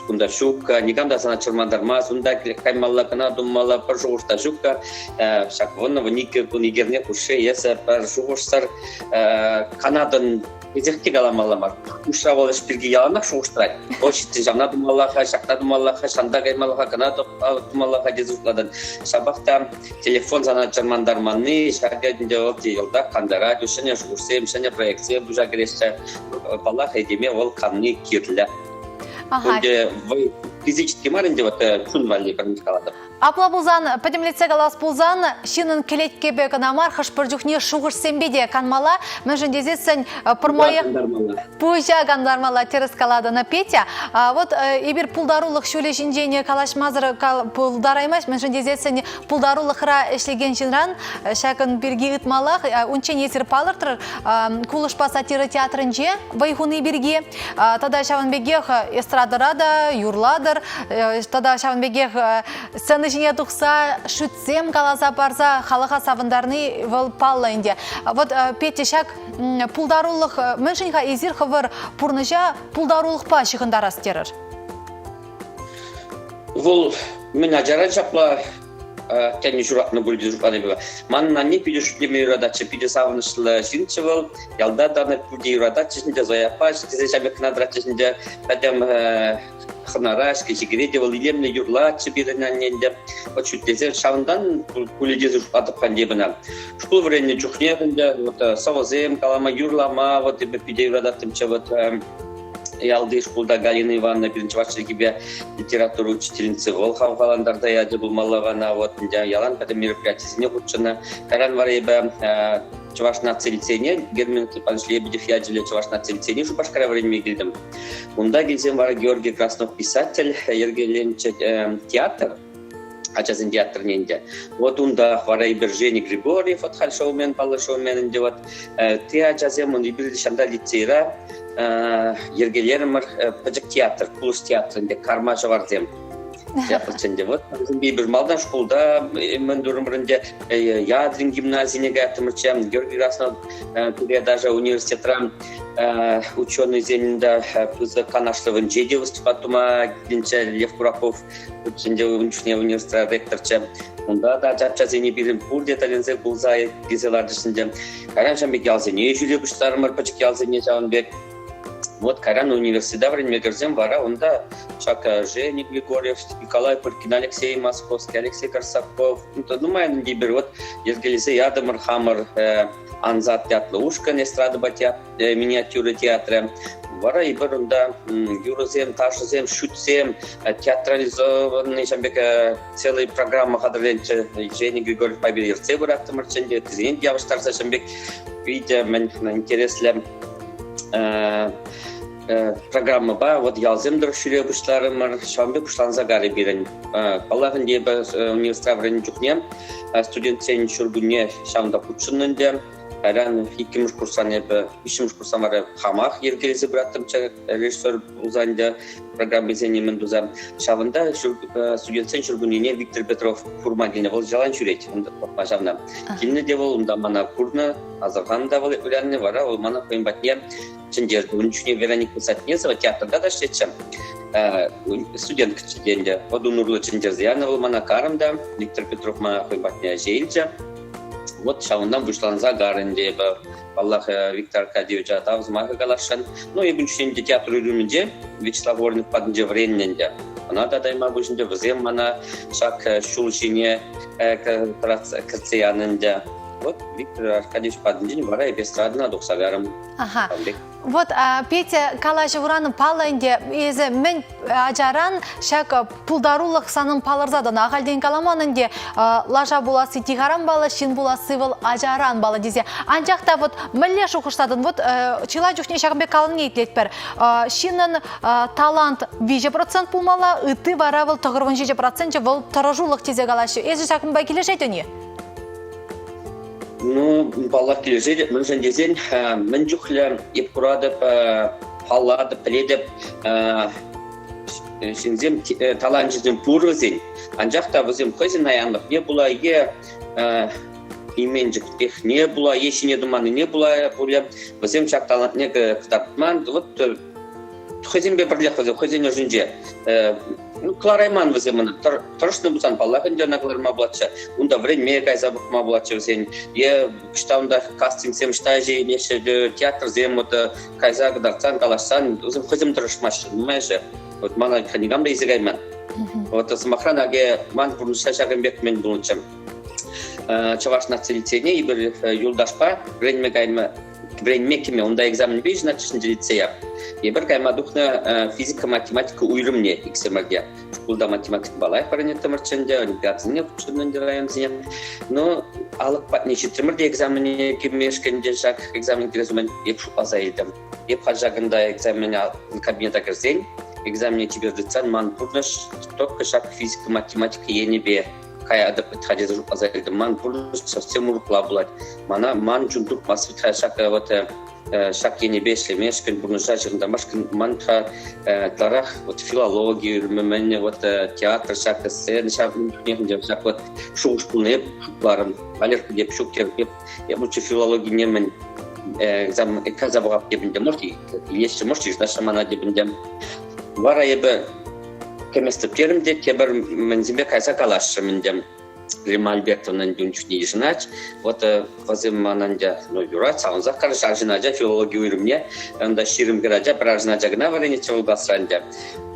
кунта ҫук, никам та сана чӑрмантармасть, унта каймалла кӑна тумалла, пӗр шухӑш та ҫук-ка. Ҫак вуннӑ-вуникӗ кун икерне хушши эсӗ пӗр шухӑшсӑр канатӑн тесех те каламалла мар. Пуҫра вӑл ӗҫ пирки яланах шухӑш тӑрать. Вӑл ҫитсен ҫавна тумалла-ха, ҫакна тумалла-ха, ҫанта каймалла-ха, кӑна тумалла-ха тесе шутлатӑн. Ҫапах та телефон сана чӑрмантарманни ҫакӑ ӗнтӗ вӑл йӑлтах кантарать. Ҫӗнӗ шухӑшсем, ҫӗнӗ проектсем пуҫа кӗреҫҫӗ. Паллах, этеме вӑл канни кирлӗ. Ӗнтӗ вӑй физически мар ӗнтӗ вот чун валли пӗрмеш калатӑп. Апла пулсан, пӗтӗмлетсе калас пулсан, ҫыннӑн кӗлеткепе кӑна мар, хӑш-пӗр чухне шухӑшсемпе те канмалла. Мӗншӗн тесессӗн пӗрмаях пуҫа кантармалла, тӗрӗс калатӑн, Петя. Вот эпир пултарулӑх ҫулӗ ҫинчен калаҫмасӑр пултараймасть, мӗншӗн тесессӗн пултарулӑхра ӗҫлекен ҫынран ҫакӑн пирки ыйтмаллах. Унччен эсир палӑртрӑр, кулӑшпа сатира театрӗнче вӑй хуни пирки. Тата ҫавӑн пекех эстрадӑра та юрлатӑр, тата ҫавӑн пекех сцена ҫине тухса шӳтсем каласа парса халӑха савӑнтарни вӑл паллӑ ӗнтӗ. Вот, Петя, ҫак пултарулӑх мӗншӗн-ха эсир хӑвӑр пурнӑҫа пултарулӑхпа ҫыхӑнтарас терӗр? Вӑл мӗн ачаран ҫапла тенӗ ҫуратнӑ пуль тесе шутланӑ эпӗ. Манӑн анне питӗ шӳтлеме юрататчӗ, питӗ савӑнӑҫлӑ ҫынччӗ вӑл. Ялта тӑнӑ пурте юрататчӗҫ ӗнтӗ, Зоя аппа тесе ҫав пек кӑна тӑратчӗҫ ӗнтӗ. Пӗтӗм хӑнара, ӗҫкӗ-ҫикӗре те вӑл илемлӗ юрлатчӗ пирӗн анне ӗнтӗ. Вот шӳтлесе ҫавӑнтан пулӗ тесе шутлатӑп-ха ӗнтӗ эпӗ ӑна. Шкул вӗреннӗ чухне ӗнтӗ вот сӑвӑсем калама, юрлама вот эпӗ питӗ юрататтӑмччӗ. Вот ялти шкулта Галина Ивановна пирӗн чӑваш чӗлхипе литература учительници вӑл хавхалантарса ячӗ пулмалла мана. Вот ӗнтӗ ялан пӗтӗм мероприятисене хутшӑннӑ. Кайран вара эпӗ Чӑваш наци лицейне Герман Степанович Лебедев ячӗллӗ Чӑваш наци лицейне Шупашкара вӗренме килтӗм. Унта килсен вара Георгий Краснов писатель йӗркеленчӗ театр ачасен театрне ӗнтӗ. Вот унта вара эпир Женя Григорьев, вот халь шоумен, паллӑ шоумен ӗнтӗ, вот те ачасем, ун эпир ҫанта лицейра йӗркелерӗмӗр пӗчӗк театр, кулӑш театрӗ ӗнтӗ, карма ҫӑварсем. Театрчӗ Вот эпир малтан шкулта мӗн турӑмӑр ӗнтӗ Ядрин гимназине каяттӑмӑрччӗ, Георгий Краснов пире даже университетра ученыйсен та пысӑк канашлӑвӗнче те выступать тума килнӗччӗ Лев Кураков Ӗнтӗ ун чухне университетра ректорччӗ. Унта та ача-пӑчасене пирӗн пурте тӗлӗнсе кулса килсе ларчӗҫ ӗнтӗ. Кайран ҫавӑн пек ялсене ҫӳре пуҫларӑмӑр, пӗчӗк ялсене ҫавӑн пек. Вот кайран университета вӗренме кӗрсен вара унта ҫак Женя Григорьев, Николай Пыркин, Алексей Московский, Алексей Корсаков, нумай эпир вот йӗркелесе ятӑмӑр хамӑр Ансат ятлӑ ушкӑн эстрадӑпа миниатюра театрӗ. Вара эпир унта юрӑсем, ташӑсем, шӳтсем, театрализованный ҫавӑн пек целый программа хатӗрленчӗ. Женя Григорьевпа эпир ертсе пыраттӑмӑрччӗ ӗнтӗ, ыттисене те явӑҫтарса ҫавӑн пек питӗ мӗн интереслӗ программӑпа вот ялсем тӑрӑх ҫӳре пуҫларӑмӑр. Ҫавӑн пек пуҫланса карӗ пирӗн. Паллах ӗнтӗ эпӗ университетра вӗреннӗ чухне студентсен ҫуркунне ҫавӑнта хутшӑннӑ ӗнтӗ. Кайран иккӗмӗш курсран эпӗ виҫҫӗмӗш курсран вара хамах йӗркелесе пыраттӑмччӗ режиссер пулса ӗнтӗ программисене мӗн туса. Ҫавӑнта студентсен ҫуркуннене Виктор Петров курма килнӗ. Вӑл ялан ҫӳрет пӑхма ҫавна. Килнӗ те вӑл унта мана курнӑ, асӑрханӑ та вӑл выляннӑ. Вара вӑл мана хӑйӗн патне чӗнтерчӗ. Ун чухне Вероника Сатнезова театрта та ӗҫлетчӗ. Студенткӑччӗ те ӗнтӗ. Вӑт ун урлӑ чӗнтерсе янӑ вӑл мана карӑм та. Виктор Петров мана хӑй патне ӗҫе илчӗ. Вот ҫавӑнтан пуҫланса кар ӗнтӗ эпӗ. Паллах, Виктор Аркадьевича тав сӑмахӗ каласшӑн. Ну, эпӗ унччен те театр уйрӑмӗнче Вячеслав Воронов патӗнче вӗреннӗ ӗнтӗ. Ӑна та тайма пуҫӗнче вӗсем мана ҫак ҫул ҫине кӗртсе янӑ ӗнтӗ. Вот Виктор Аркадьевич патӗнчен вара эпӗ эстрадӑна тухса карӑм. Ага. Вот, Петя, калаҫӑвран паллӑ ӗнтӗ, эсӗ мӗн ачаран ҫак пултарулӑх санӑн палӑрса тӑнӑ. Ахальтен каламан ӗнтӗ, лаша пуласси тихаран паллӑ, ҫын пуласси вӑл ачаран паллӑ тесе. Анчах та вот мӗнле шухӑшлатӑн? Вот чылай чухне ҫакӑн пек каланине итлетпӗр. Ҫыннӑн талант 3% пулмалла, ытти вара вӑл 97 проценчӗ вӑл тӑрӑшулӑх тесе калаҫҫӗ. Эсӗ ҫакӑнпа килӗшетӗн-и? Ну, паллах, килӗшетӗп. Мӗншӗн тесен, мӗн чухлӗ эп куратӑп, паллатӑп, пӗлетӗп, ҫынсем таланчӗсем пур вӗсен, анчах та вӗсем хӑйсен наянлӑхне пула е именчӗклӗхне пула, е ҫине тӑманнине пула пулӗ, вӗсем ҫак талантне кӑтартман. Вот хӑйсемпе пӗрлех вӗсем хӑйсен ӑшӗнче ну, кӑларайман вӗсем ӑна. Тӑрӑшнӑ пулсан, паллах, ӗнтӗ ӑна кӑларма пулатчӗ. Унта вӗренме кайса пӑхма пулатчӗ вӗсен. Е ӑҫта унта кастингсем, ӑҫта ӗҫе илеҫҫӗ, театрсем вот кайса кӑтартсан, калаҫсан, вӗсем хӑйсем тӑрӑшмаҫҫӗ нумайӑшӗ. Вот мана никам та илсе кайман. Вот сӑмахран, аке ман пурнӑҫра ҫакӑн пек мӗн пулнӑччӗ. Чӑваш наци лицейне эпир юлташпа вӗренме кайма вӗренме кӗме унта экзаменпе йышӑнатчӗҫ лицея. Эпир кайма тухнӑ физика-математика уйрӑмне иксӗмӗрте. Шкулта математикӑпа лайӑх вӗренеттӗмӗрччӗ ӗнтӗ, олимпиадӑсене хутшӑннӑ ӗнтӗ районсене. Но алӑк патне ҫитрӗмӗр те экзамене кӗмешкӗн те ҫак экзамен кӗрес умӗн эп шутласа илтӗм. Эп халь ҫакӑнта экзамене кабинета кӗрсен, экзамене чипер тытсан ман пурнӑҫ только ҫак физика-математика енӗпе каятӑп вӗт-ха тесе шутласа илтӗм. Ман пурнӑҫ совсем урӑхла пулать. Мана ман чун туртмасть вӗт-ха ҫак вот ҫак енӗпе ӗҫлемешкӗн, пурнӑҫа ҫыхӑнтармашкӑн ман-ха ытларах вот филологи мӗн вот театр ҫак сцена ҫав чухне ҫак вот шухӑш пулнӑ эп шутларӑм. Валерка деп ҫук терӗм. Эп, эп лучше филологине мӗн экзамен кайса пӑхап тепӗн те, может, илеҫҫӗ, может, йышӑнаҫҫӗ мана тепӗн те. Вара эпӗ кӗместӗп терӗм те тепӗр мӗнсемпе кайса калаҫрӑм ӗнтӗ. Римма Альбертовна ӗнтӗ ун чухне йышӑнать. Вот вӗсем ман ӗнтӗ, ну, юрать, савӑнсах карӗҫ арҫын ача филологи уйрӑмне. Унта 20 хӗр ача, пӗр арҫын ача кӑна вӗренетчӗ вӑл класра ӗнтӗ.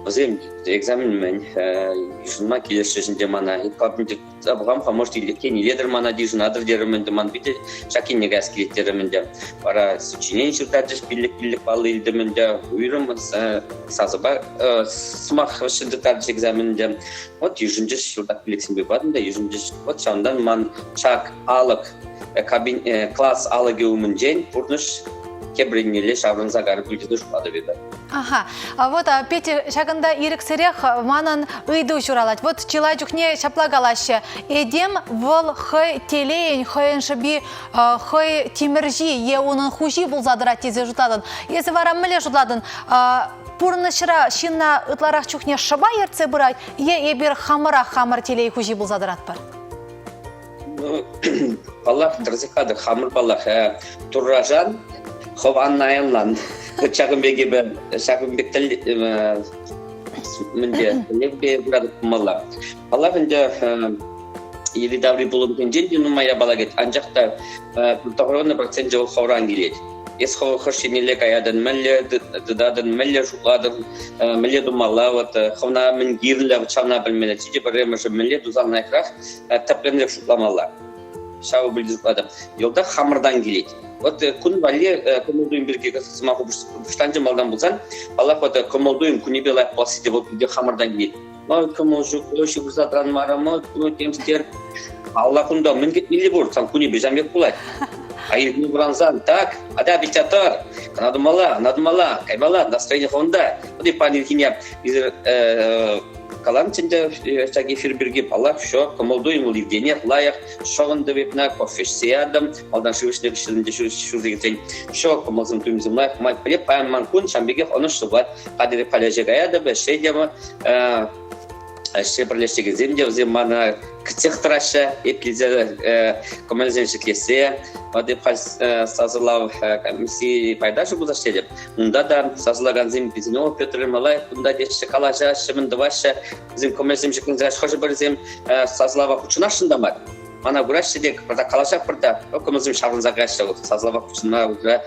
Вӗсем экзамен мӗн йышӑнма килӗшрӗҫ ӗнтӗ мана. Пӑхам-ха, может, тен, илетӗр мана, йышӑнатӑр терӗм ӗнтӗ, ман питӗ ҫак енне каяс килет терӗм ӗнтӗ. Вара сочинени ҫыртарчӗҫ, пиллӗк-пиллӗк паллӑ илтӗм ӗнтӗ, уйрӑм сасӑпа сӑмах вӗҫҫӗн тыттарчӗҫ экзамен ӗнтӗ. Вот йышӑнчӗҫ, ҫуртак пиллӗксемпе патӑм та йышӑнчӗҫ. Вот ҫавӑнтан ман ҫак алӑк, кабин, класс алӑкӗ умӗнчен пурнӑҫ тепӗр еннелле ҫаврӑнса карӗ пуль тесе шутлатӑп эпӗ. Ага. Вот, Петя, ҫакӑнта ирӗксӗрех манӑн ыйту ҫуралать. Вот чылай чухне ҫапла калаҫҫӗ. Этем вӑл хӑй телейӗн, хӑйӗн шӑпи, хӑй тимӗрҫи е унӑн хуҫи пулса тӑрать тесе шутлатӑн. Эсӗ вара мӗнле шутлатӑн? Пурнӑҫра ҫынна ытларах чухне шӑпа ертсе пырать е эпир хамӑрах хамӑр телей хуҫи пулса тӑратпӑр? Ну, паллах, тӗрӗсех катӑк. Хамӑр паллах, Турра шан, хӑв ан аянлан. Ҫакӑн пек эпӗ, ҫакӑн пек тӗл мӗнпе тӗллевпе пыратӑп пулмалла. Паллах ӗнтӗ, йӗри-таври пулӑмсенчен те нумай япала кӗт, анчах та 90 проценчӗ вӑл хӑвран килет. Эс хӑв хӑш еннелле каятӑн, мӗнле тытатӑн, мӗнле шутлатӑн, мӗнле тумалла, вот хӑвна мӗн кирлӗ, ҫавна пӗлмелле. Чи пӗрремӗшӗ мӗнле тусан лайӑхрах тӗплӗнрех шутламалла. Ҫавӑ пӗлсе шутлатӑп. Йӑлтах хамӑртан килет. Вот кун валли кӑмӑл-туйӑм пирки сӑмах пуҫланчӗ малтан пулсан, паллах, вот кӑмӑл-туйӑм кунӗпе лайӑх пуласси те вӑл питӗ хамӑртан килет. Ой, кӑмӑл ҫук, ой, ҫывӑрса тӑранмарӑм, ой, темскер. Алла кунта мӗн кӗтмелли пур, сан кунӗпе ҫам пек пулать. А иртни вӑрансан, так, атя пичче тӑр, кӑна тумалла, ӑна тумалла, каймалла, настроение хӑвӑнта. Вот и пан ирхине калам ӗнтӗ ҫак эфир пирки, паллах, все, кӑмӑл-туйӑм вӑл иртенех лайӑх, шӑвӑнтӑм эпна, кофе ӗҫсе ятӑм, малтан шыв ӗҫнӗ хыҫҫӑн ҫурса килсен, все, кӑмӑлсем туйӑмсем лайӑх, май пӗлеп, паян ман кун ҫам пекех ӑнӑҫлӑ пулать. Хатӗр халӗ каятӑп, ӗҫе те ӗҫре пӗрлешекенсем те вӗсем мана кӗтсех тӑраҫҫӗ, эп килсе кӑмӑлсем ҫӗклесе, вот эп халь сасӑлав комиссии пайташӗ пулса ӗҫлетӗп. Унта та сасӑлакансем писен, о, Петр Ермолаев кунта теҫҫӗ, калаҫаҫҫӗ, мӗн тӑваҫҫӗ. Вӗсем кӑмӑлсем ҫӗкленсе хӑшӗ-пӗрисем сасӑлава хутшӑнасшӑн та мар. Мана кураҫҫӗ те, пӑртак калаҫатпӑр та, кӑмӑлсем ҫаврӑнса каяҫҫӗ, сасӑлава хутшӑнма уже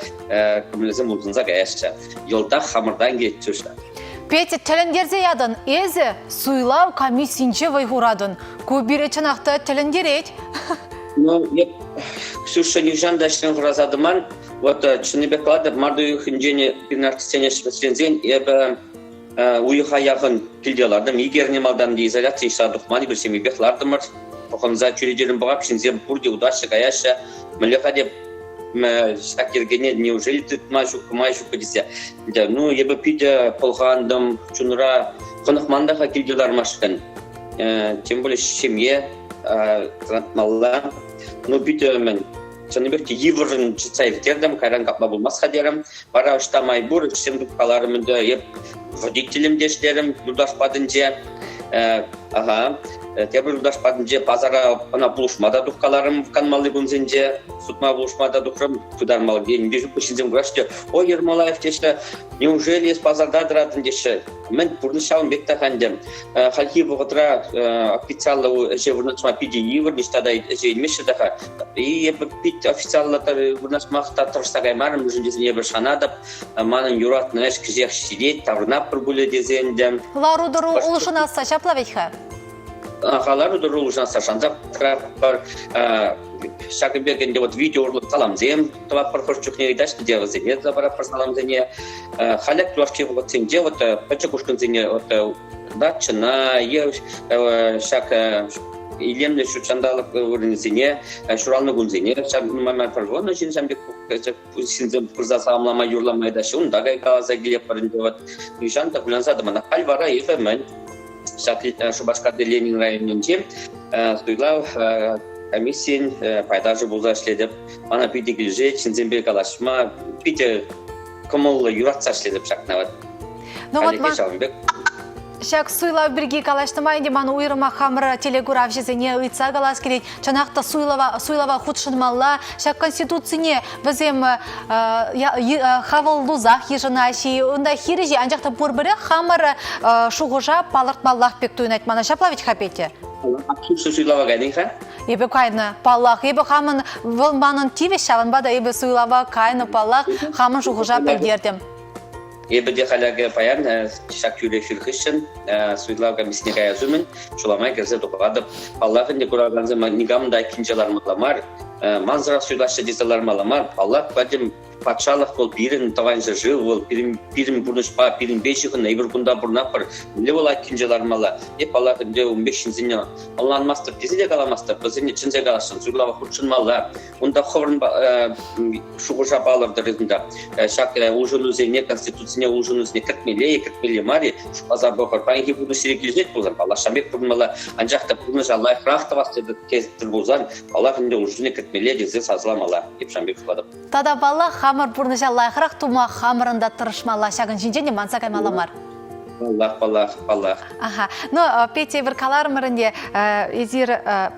кӑмӑлӗсем улшӑнса каяҫҫӗ. Йӑлтах хамӑртан килет, Ксюша. Петя, тӗлӗнтерсе ятӑн. Эсӗ суйлав комиссинче вӑй хуратӑн. Ку пире чӑнах та тӗлӗнтерет. Ну, эп, Ксюша, нихӑҫан та ӗҫрен хӑраса тӑман. Вот чӑннипех калатӑп, март уйӑхӗнчен пирӗн артистсене ӗҫленсен эпӗ уйӑха яхӑн килте лартӑм. Икӗ эрне малтан изоляци ӑҫта тухман, эпир ҫемйипех лартӑмӑр. Пӑхӑнса чӳречерен пӑхап, ҫынсем пурте утаҫҫӗ, каяҫҫӗ. Мӗнле-ха теп, ҫак йӗркене неужели тытма ҫук, май ҫук тесе. Ну, эпӗ питӗ пӑлхантӑм, чунра хӑнӑхман та-ха килте лармашкӑн. Тем более ҫемье тӑрантмалла. Ну, питӗ мӗн, чӑннипех те йывӑррӑн чӑтса ирттертӗм, кайран капла пулмасть-ха терӗм. Вара ӑҫта май пур, ӗҫсем тупкаларӑм ӗнтӗ. Эп водителем те ӗҫлерӗм юлташ патӗнче. Ага. Тепӗр юлташ патӗнче пасара ӑна пулӑшма та тухкаларӑм канмалли кунсенче, сутма пулӑшма та тухрӑм. Пытармалли енӗпе ҫук ҫынсем кураҫҫӗ те, ой, Ермолаев теҫҫӗ, неужели эс пасарта тӑратӑн теҫҫӗ. Мӗн пурнӑҫ ҫавӑн пек та ӗнтӗ. Хальхи вӑхӑтра официаллӑ ӗҫе вырнаҫма питӗ йывӑр, ниҫта та ӗҫе илмеҫҫӗ та-ха. И эпӗ пит официаллӑ вырнаҫмах та тӑрӑшса каймарӑм, мӗншӗн тесен эпӗ шанатӑп, манӑн юратнӑ ӗҫ кӗҫех ҫитет, таврӑнатпӑр пулӗ тесе ӗнтӗ. Лару-тӑру улшӑнасса ҫапла вӗт-ха? Лару-тӑру улшӑнасса шансах тӑратпӑр. Ҫакӑн пек ӗнтӗ вот видео урлӑ саламсем тӑватпӑр хӑш чухне ыйтаҫҫӗ те вӗсене те паратпӑр саламсене. Халӗ юлашки вӑхӑтсенче вот пӗчӗк ушкӑнсене вот дачӑна е ҫак илемлӗ ҫут ҫанталӑк вырӑнӗсене ҫуралнӑ кунсене ҫав нумай мар пӗр ҫынсем пек ҫынсем пырса саламлама юрлама ыйтаҫҫӗ унта кайкаласа килетпӗр ӗнтӗ вот нихҫан та кулянса тӑман халь вара эпӗ мӗн ҫак Шупашкарти Ленин районӗнче суйлав комиссийӗн пайташӗ пулса ӗҫлетӗп. Мана питӗ килӗшет ҫынсемпе калаҫма, питӗ кӑмӑллӑ, юратса ӗҫлетӗп ҫакна вот. Ну вот ман... Ҫак суйлав пирки калаҫнӑ май ӗнтӗ ман уйрӑмах хамӑр телекуравҫӑсене ыйтса калас килет. Чӑнах та суйлава, суйлава хутшӑнмалла. Ҫак Конституцине вӗсем хавӑллусах йышӑнаҫҫӗ, унта хирӗҫ, анчах та пурпӗрех хамӑр шухӑша палӑртмаллах пек туйӑнать мана. Ҫапла вӗт-ха, Петя? Суйлава кайнӑ-ха? Эпӗ кайнӑ, паллах. Эпӗ хамӑн, вӑл манӑн тивӗҫ, ҫавӑнпа та эпӗ суйлава кайнӑ, паллах, хамӑн шухӑша пӗлтертӗм. Эпӗ те халь акӑ паян ҫак тӳрӗ эфир хыҫҫӑн суйлав комиссине каяс умӗн ҫула май кӗрсе тухатӑп. Паллах ӗнтӗ куракансем никам та айккинче лармалла мар, мансӑрах суйлаҫҫӗ тесе лармалла мар. Паллах, пӗтӗм патшалӑх вӑл пирӗн тӑван ҫӗршыв, вӑл пирӗн, пирӗн пурнӑҫпа, пирӗнпе ҫыхӑннӑ. Эпир кунта пурӑнатпӑр. Мӗнле вӑл айккинче лармалла? Эп, паллах, ӗнтӗ ун пек ҫынсене ӑнланмастӑп тесе те каламастӑп. Вӗсене чӗнсе каласшӑн, суйлава хутшӑнмалла. Унта хӑвӑрӑн шухӑша палӑртӑр унта. Ҫак улшӑнусене, Конституцине улшӑнусене кӗртмелле е кӗртмелле мар-и шутласа пӑхӑр. Паянхи пурнӑҫ сире килӗшет пулсан, паллах, пек пурӑнмалла. Анчах та пурнӑҫа лайӑхрах тӑвас тетӗр пулсан, паллах, ӗнтӗ улшӑнусене кӗртмелле тесе сасӑламалла. Эп ҫавӑн пек шутлатӑп. Тата, паллах, хамӑр пурнӑҫа лайӑхрах тума хамӑрӑн та тӑрӑшмалла. Ҫакӑн ҫинчен те манса каймалла мар. Паллах, паллах, паллах. Аха. Ну, Петя, эпир каларӑмӑр ӗнтӗ, эсир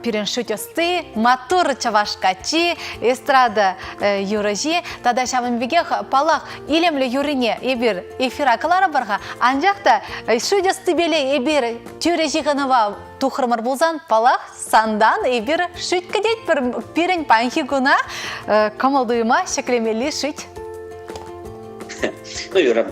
пирӗн шӳт ӑсти, маттур чӑваш каччи, эстрада юрӑҫи тата ҫавӑн пекех, паллах, илемлӗ юррине эпир эфира кӑларӑпӑр-ха. Анчах та шӳт ӑстипеле эпир тӳрӗ ҫыхӑнӑва тухрӑмӑр пулсан, паллах, сантан эпир шӳт кӗтетпӗр. Пирӗн паянхи куна кӑмӑл-туйӑма ҫӗклемелли шӳт. Ну, юра.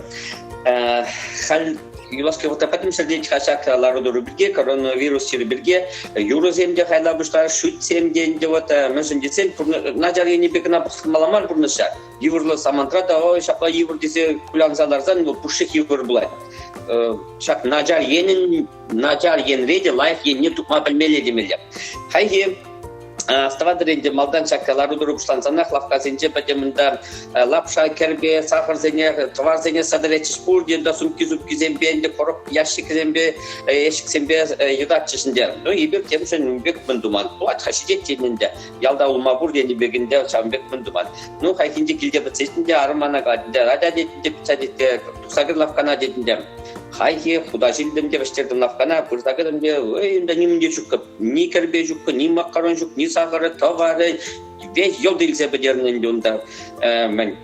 Халь юлашки вӑхӑтра пӗтӗм ҫӗрте ҫак лару-тӑру пирки, коронавирус чирӗ пирки юрӑсем те хайла пуҫларӗҫ, шӳтсем те ӗнтӗ вот мӗншӗн тесен начар енӗпе кӑна пӑхмалла мар пурнӑҫа. Йывӑрлӑ самантра та ой ҫапла йывӑр тесе кулянса ларсан вӑл пушшех йывӑр пулать. Ҫак начар енӗн начар енре те лайӑх енне тупма пӗлмелле темелле. Хайхи Астӑватӑр ӗнтӗ, малтан ҫак лару-тӑру пуҫлансанах лавккасенче пӗтӗм унта лапша, кӗрпе, сахӑрсене, тӑварсене сӗтӗретчӗҫ пурте унта сумки-супкисемпе, ӗнтӗ короб ящикӗсемпе, ящиксемпе йӑтатчӗҫ ӗнтӗ. Ну, эпир темшӗн ун пек мӗн туман. Пулать-ха, ҫитет тенӗ ӗнтӗ. Ялта улма пур тенӗ пек ӗнтӗ, ҫавӑн пек мӗн туман. Ну, хайхинче килте пӗтсен ӗнтӗ арӑм мана калать ӗнтӗ, атя тет ӗнтӗ, пицца тет, тухса кӗр лавккана тет ӗнтӗ. Хайхи хутаҫ илтӗм те вӗҫтертӗм лавккана, пырса кӗтӗм те, эй, унта нимӗн те ҫуккӑ. Ни кӗрпе ҫуккӑ, ни макарон ҫук, ни сахӑрӗ, тӑварӗ, веҫ йӑлт илсе пӗтернӗ ӗнтӗ унта. Мӗн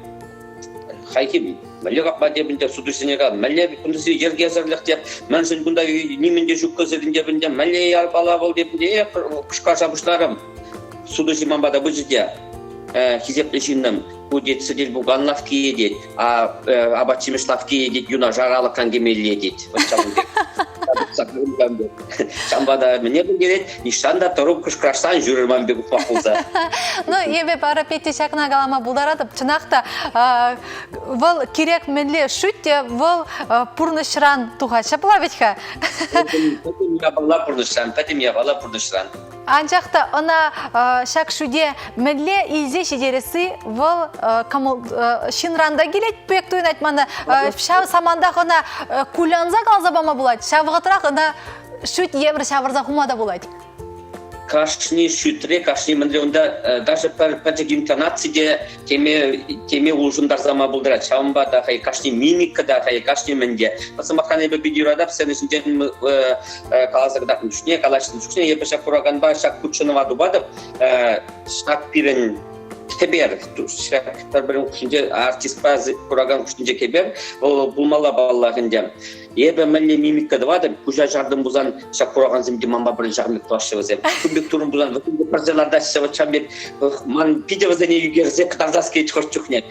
хайхи мӗнле капма теп ӗнтӗ сутуҫсене калам, мӗнле кунта йӗркесӗрлӗх теп, мӗншӗн кунта нимӗн те ҫуккӑ сирӗн теп ӗнтӗ, мӗнле япала вӑл теп ӗнтӗ, э, кӑшкӑрса пуҫларӑм. Сутуҫӑ ман пата пычӗ те, хисеплӗ ҫыннӑм, ку тет сӗтел-пукан лавкки тет, а апат-ҫимӗҫ лавкки тет, юнашар алӑкран кӗмелле тет. Вот ҫавӑн пек. Ҫавӑнпа та мӗне пӗлтерет, нихҫан та тӑрук кӑшкӑрашсан ҫӳрӗр ман пек ухмах пулса. Ну, эпӗ пара Петя ҫакна калама пултаратӑп. Чӑнах та, вӑл кирек мӗнле шӳт те, вӑл пурнӑҫран тухать. Ҫапла вӗт-ха? Пӗтӗм япала пурнӑҫран, пӗтӗм япала пурнӑҫран. Анчах та ӑна ҫак шӳте мӗнле илсе ҫитересси вӑл кӑмӑл ҫынран та килет пек туйӑнать мана. Ҫав самантах ӑна кулянса каласа пама пулать, ҫав вӑхӑтрах ӑна шӳт евӗр ҫавӑрса хума та пулать. Кашни шӳтре, кашни мӗнле унта даже пӗр пӗчӗк интонаци те теме, теме улшӑнтарса ма пултарать. Ҫавӑнпа та хӑй кашни мимика та хӑй кашни мӗнте. Сӑмахран эпӗ питӗ юратап сцена ҫинчен каласа кӑтартнӑ чухне, калаҫнӑ чухне эпӗ ҫак кураканпа ҫак хутшӑнӑва тупатӑп. Ҫак пирӗн кӗпер, ҫак пӗр-пӗрин хушшинче артистпа куракан хушшинче кӗпер, вӑл пулмалла паллах ӗнтӗ. Эпӗ мӗнле мимика тӑватӑп, куҫа чартӑм пулсан ҫак куракансем те манпа пӗрле ҫакӑн пек тӑваҫҫӗ вӗсем. Кун пек турӑм пулсан вӗсем те пӗрсе лартаҫҫӗ, вот ҫавӑн пек ман питӗ вӗсене ӳкерсе кӑтартас килет хӑш чухне.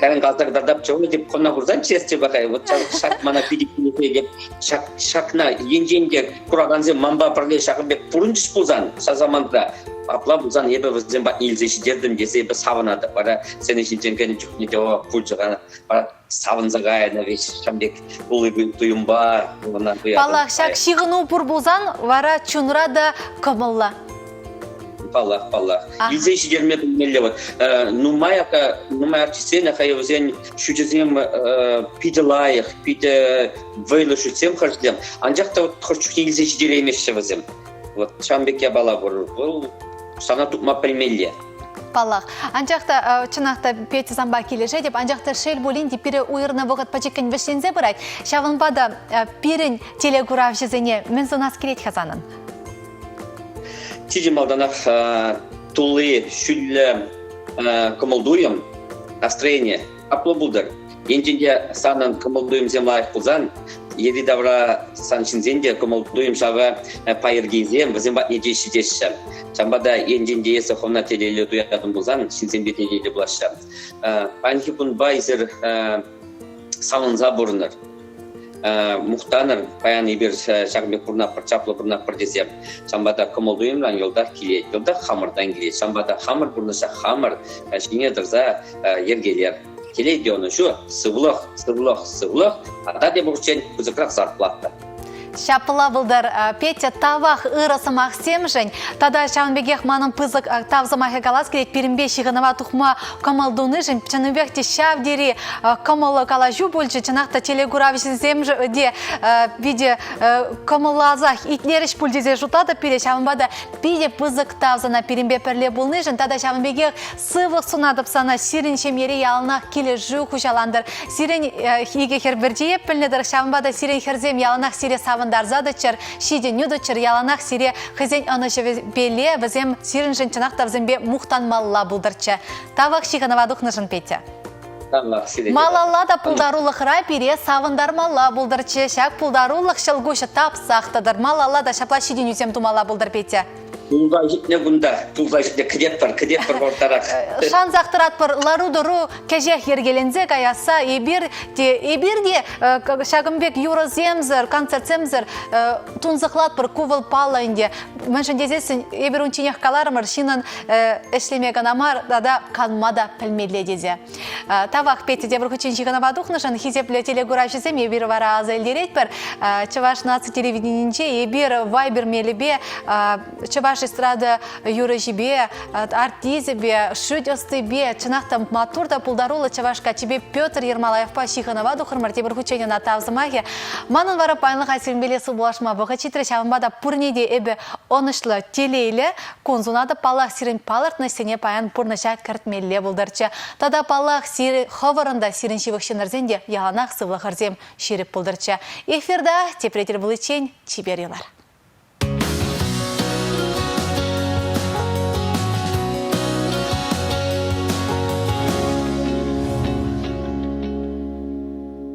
Кайран каласа кӑтартап, чего деп хӑна курсан чес те пахай, вот ҫак мана питӗ килӗшет. Ҫак ҫакна енчен те куракансем манпа пӗрле ҫакӑн пек пурӑнчӗҫ пулсан ҫав самантра, апла пулсан эпӗ вӗсем патне илсе ҫитертӗм тесе эпӗ савӑнатӑп. Вара сцена ҫинчен кӗнӗ чухне те пулчӗ вара савӑнса кайнӑ веҫ ҫавӑн пек тулли туйӑмпа ӑна туятӑн. Паллах, ҫак ҫыхӑну пур пулсан вара чунра та кӑмӑллӑ. Паллах, паллах. Илсе ҫитерме пӗлмелле вот. Нумай нумай артистсен вӗсен шӳчӗсем питӗ лайӑх, питӗ вӑйлӑ шӳтсем хӑшсем. Анчах та вот хӑш чухне илсе ҫитереймеҫҫӗ вӗсем. Вот ҫавӑн пек япала пур. Вӑл сана тупма пӗлмелле. Паллах. Анчах та, чӑнах та, Петя санпа килӗшетӗп, анчах та шел пулин те пире уйӑрнӑ вӑхӑт пӗчӗккӗн вӗҫленсе пырать. Ҫавӑнпа та пирӗн телекуравҫӑсене мӗн сунас килет-ха санӑн? Чи малтанах тулли ҫӳллӗ кӑмӑл-туйӑм, настроение Апла пултӑр. Енчен те санӑн кӑмӑл-туйӑмсем лайӑх пулсан, йӗри-тавра сан ҫынсен те кӑмӑл-туйӑм ҫавӑ пайӑркисем вӗсем патне те ҫитеҫҫӗ. Ҫавӑнпа та енчен те эсӗ хӑвна телейлӗ туятӑн пулсан, ҫынсемпе телейлӗ пулаҫҫӗ. Паянхи кунпа эсир савӑнса пурӑнӑр. Мухтанӑр, паян эпир ҫакӑн пек пурӑнатпӑр, чаплӑ пурӑнатпӑр тесе. Ҫавӑнпа та кӑмӑл-туйӑмран йӑлтах килет, йӑлтах хамӑртан килет. Ҫавӑнпа та хамӑр пурнӑҫа хамӑр ҫине тӑрса йӗркелер. Телей те ӑнӑҫу, сывлӑх, сывлӑх, сывлӑх, тата тепӗр хутчен пысӑкрах зарплата. Ҫапла пултӑр. Петя, тавах ырӑ сӑмахсемшӗн. Тата ҫавӑн пекех манӑн пысӑк тав сӑмахӗ калас килет пирӗнпе ҫыхӑнӑва тухма кӑмӑл тунишӗн. Чӑннипех те ҫав тери кӑмӑллӑ калаҫу пулчӗ. Чӑнах та телекуравҫӑсем те питӗ кӑмӑлласах итлерӗҫ пуль тесе шутлатӑп пире. Ҫавӑнпа та питӗ пысӑк тав сана пирӗнпе пӗрле пулнишӗн тата ҫавӑн пекех Сывлӑх сунатӑп сана, сирӗн ҫемьере яланах килӗшӳ хуҫалантӑр. Сирӗн икӗ хӗр пӗрчие пӗлнӗ тӑрӑх, ҫавӑнпа та сирӗн хӗрсем яланах сире савӑнтарса тӑччӑр, ҫитӗнӳ тӑччӑр, яланах сире хӑйсен ӑнӑҫӑвӗпеле вӗсем сирӗншӗн чӑнах та вӗсемпе мухтанмалла пултӑрччӗ. Тавах ҫыхӑнӑва тухнӑшӑн, Петя. Тавах сире. Малалла та пултарулӑхра пире савӑнтармалла пултӑрччӗ. Ҫак пултарулӑх ҫӑлкуҫӗ тапсах тӑтӑр. Малалла та ҫапла ҫитӗнӳсем тумалла пултӑр, Петя. Тулса ҫитнӗ кунта, тулса ҫитнӗ, кӗтетпӗр, кӗтетпӗр вӑрттарах. Шансах тӑратпӑр, лару-тӑру кӗҫех йӗркеленсе каясса эпир те, эпир те ҫакӑн пек юрӑсемсӗр, концертсемсӗр тунсӑхлатпӑр, ку вӑл паллӑ ӗнтӗ. Мӗншӗн тесессӗн эпир унчченех каларӑмӑр, ҫыннӑн ӗҫлеме кӑна мар, тата канма та пӗлмелле тесе. Тавах, Петя, тепӗр хутчен ҫыхӑнӑва тухнӑшӑн хисеплӗ телекуравҫӑсем эпир вара аса илтеретпӗр. Чӑваш наци телевиденийӗнче эпир Вайбер мелӗпе чӑваш эстрада юрӑҫипе, артисчӗпе, шӳт ӑстипе, чӑнах та маттур та пултаруллӑ чӑваш каччипе Петр Ермолаевпа ҫыхӑнӑва тухрӑмӑр. Тепӗр хутчен ӑна тав сӑмахӗ. Манӑн вара паянлӑха сирӗнпеле сывпуллашма вӑхӑт ҫитрӗ. Ҫавӑнпа та пурне те эпӗ ӑнӑҫлӑ, телейлӗ кун сунатӑп. Паллах, сирӗн палӑртнӑ ӗҫсене паян пурнӑҫа кӗртмелле пултӑрччӗ. Тата, паллах, сирӗн хӑвӑрӑн та, сирӗн ҫывӑх ҫыннӑрсен те яланах сывлӑхӑрсем ҫирӗп пултӑрччӗ. Эфирта тепре тӗл пуличчен чипер юлар.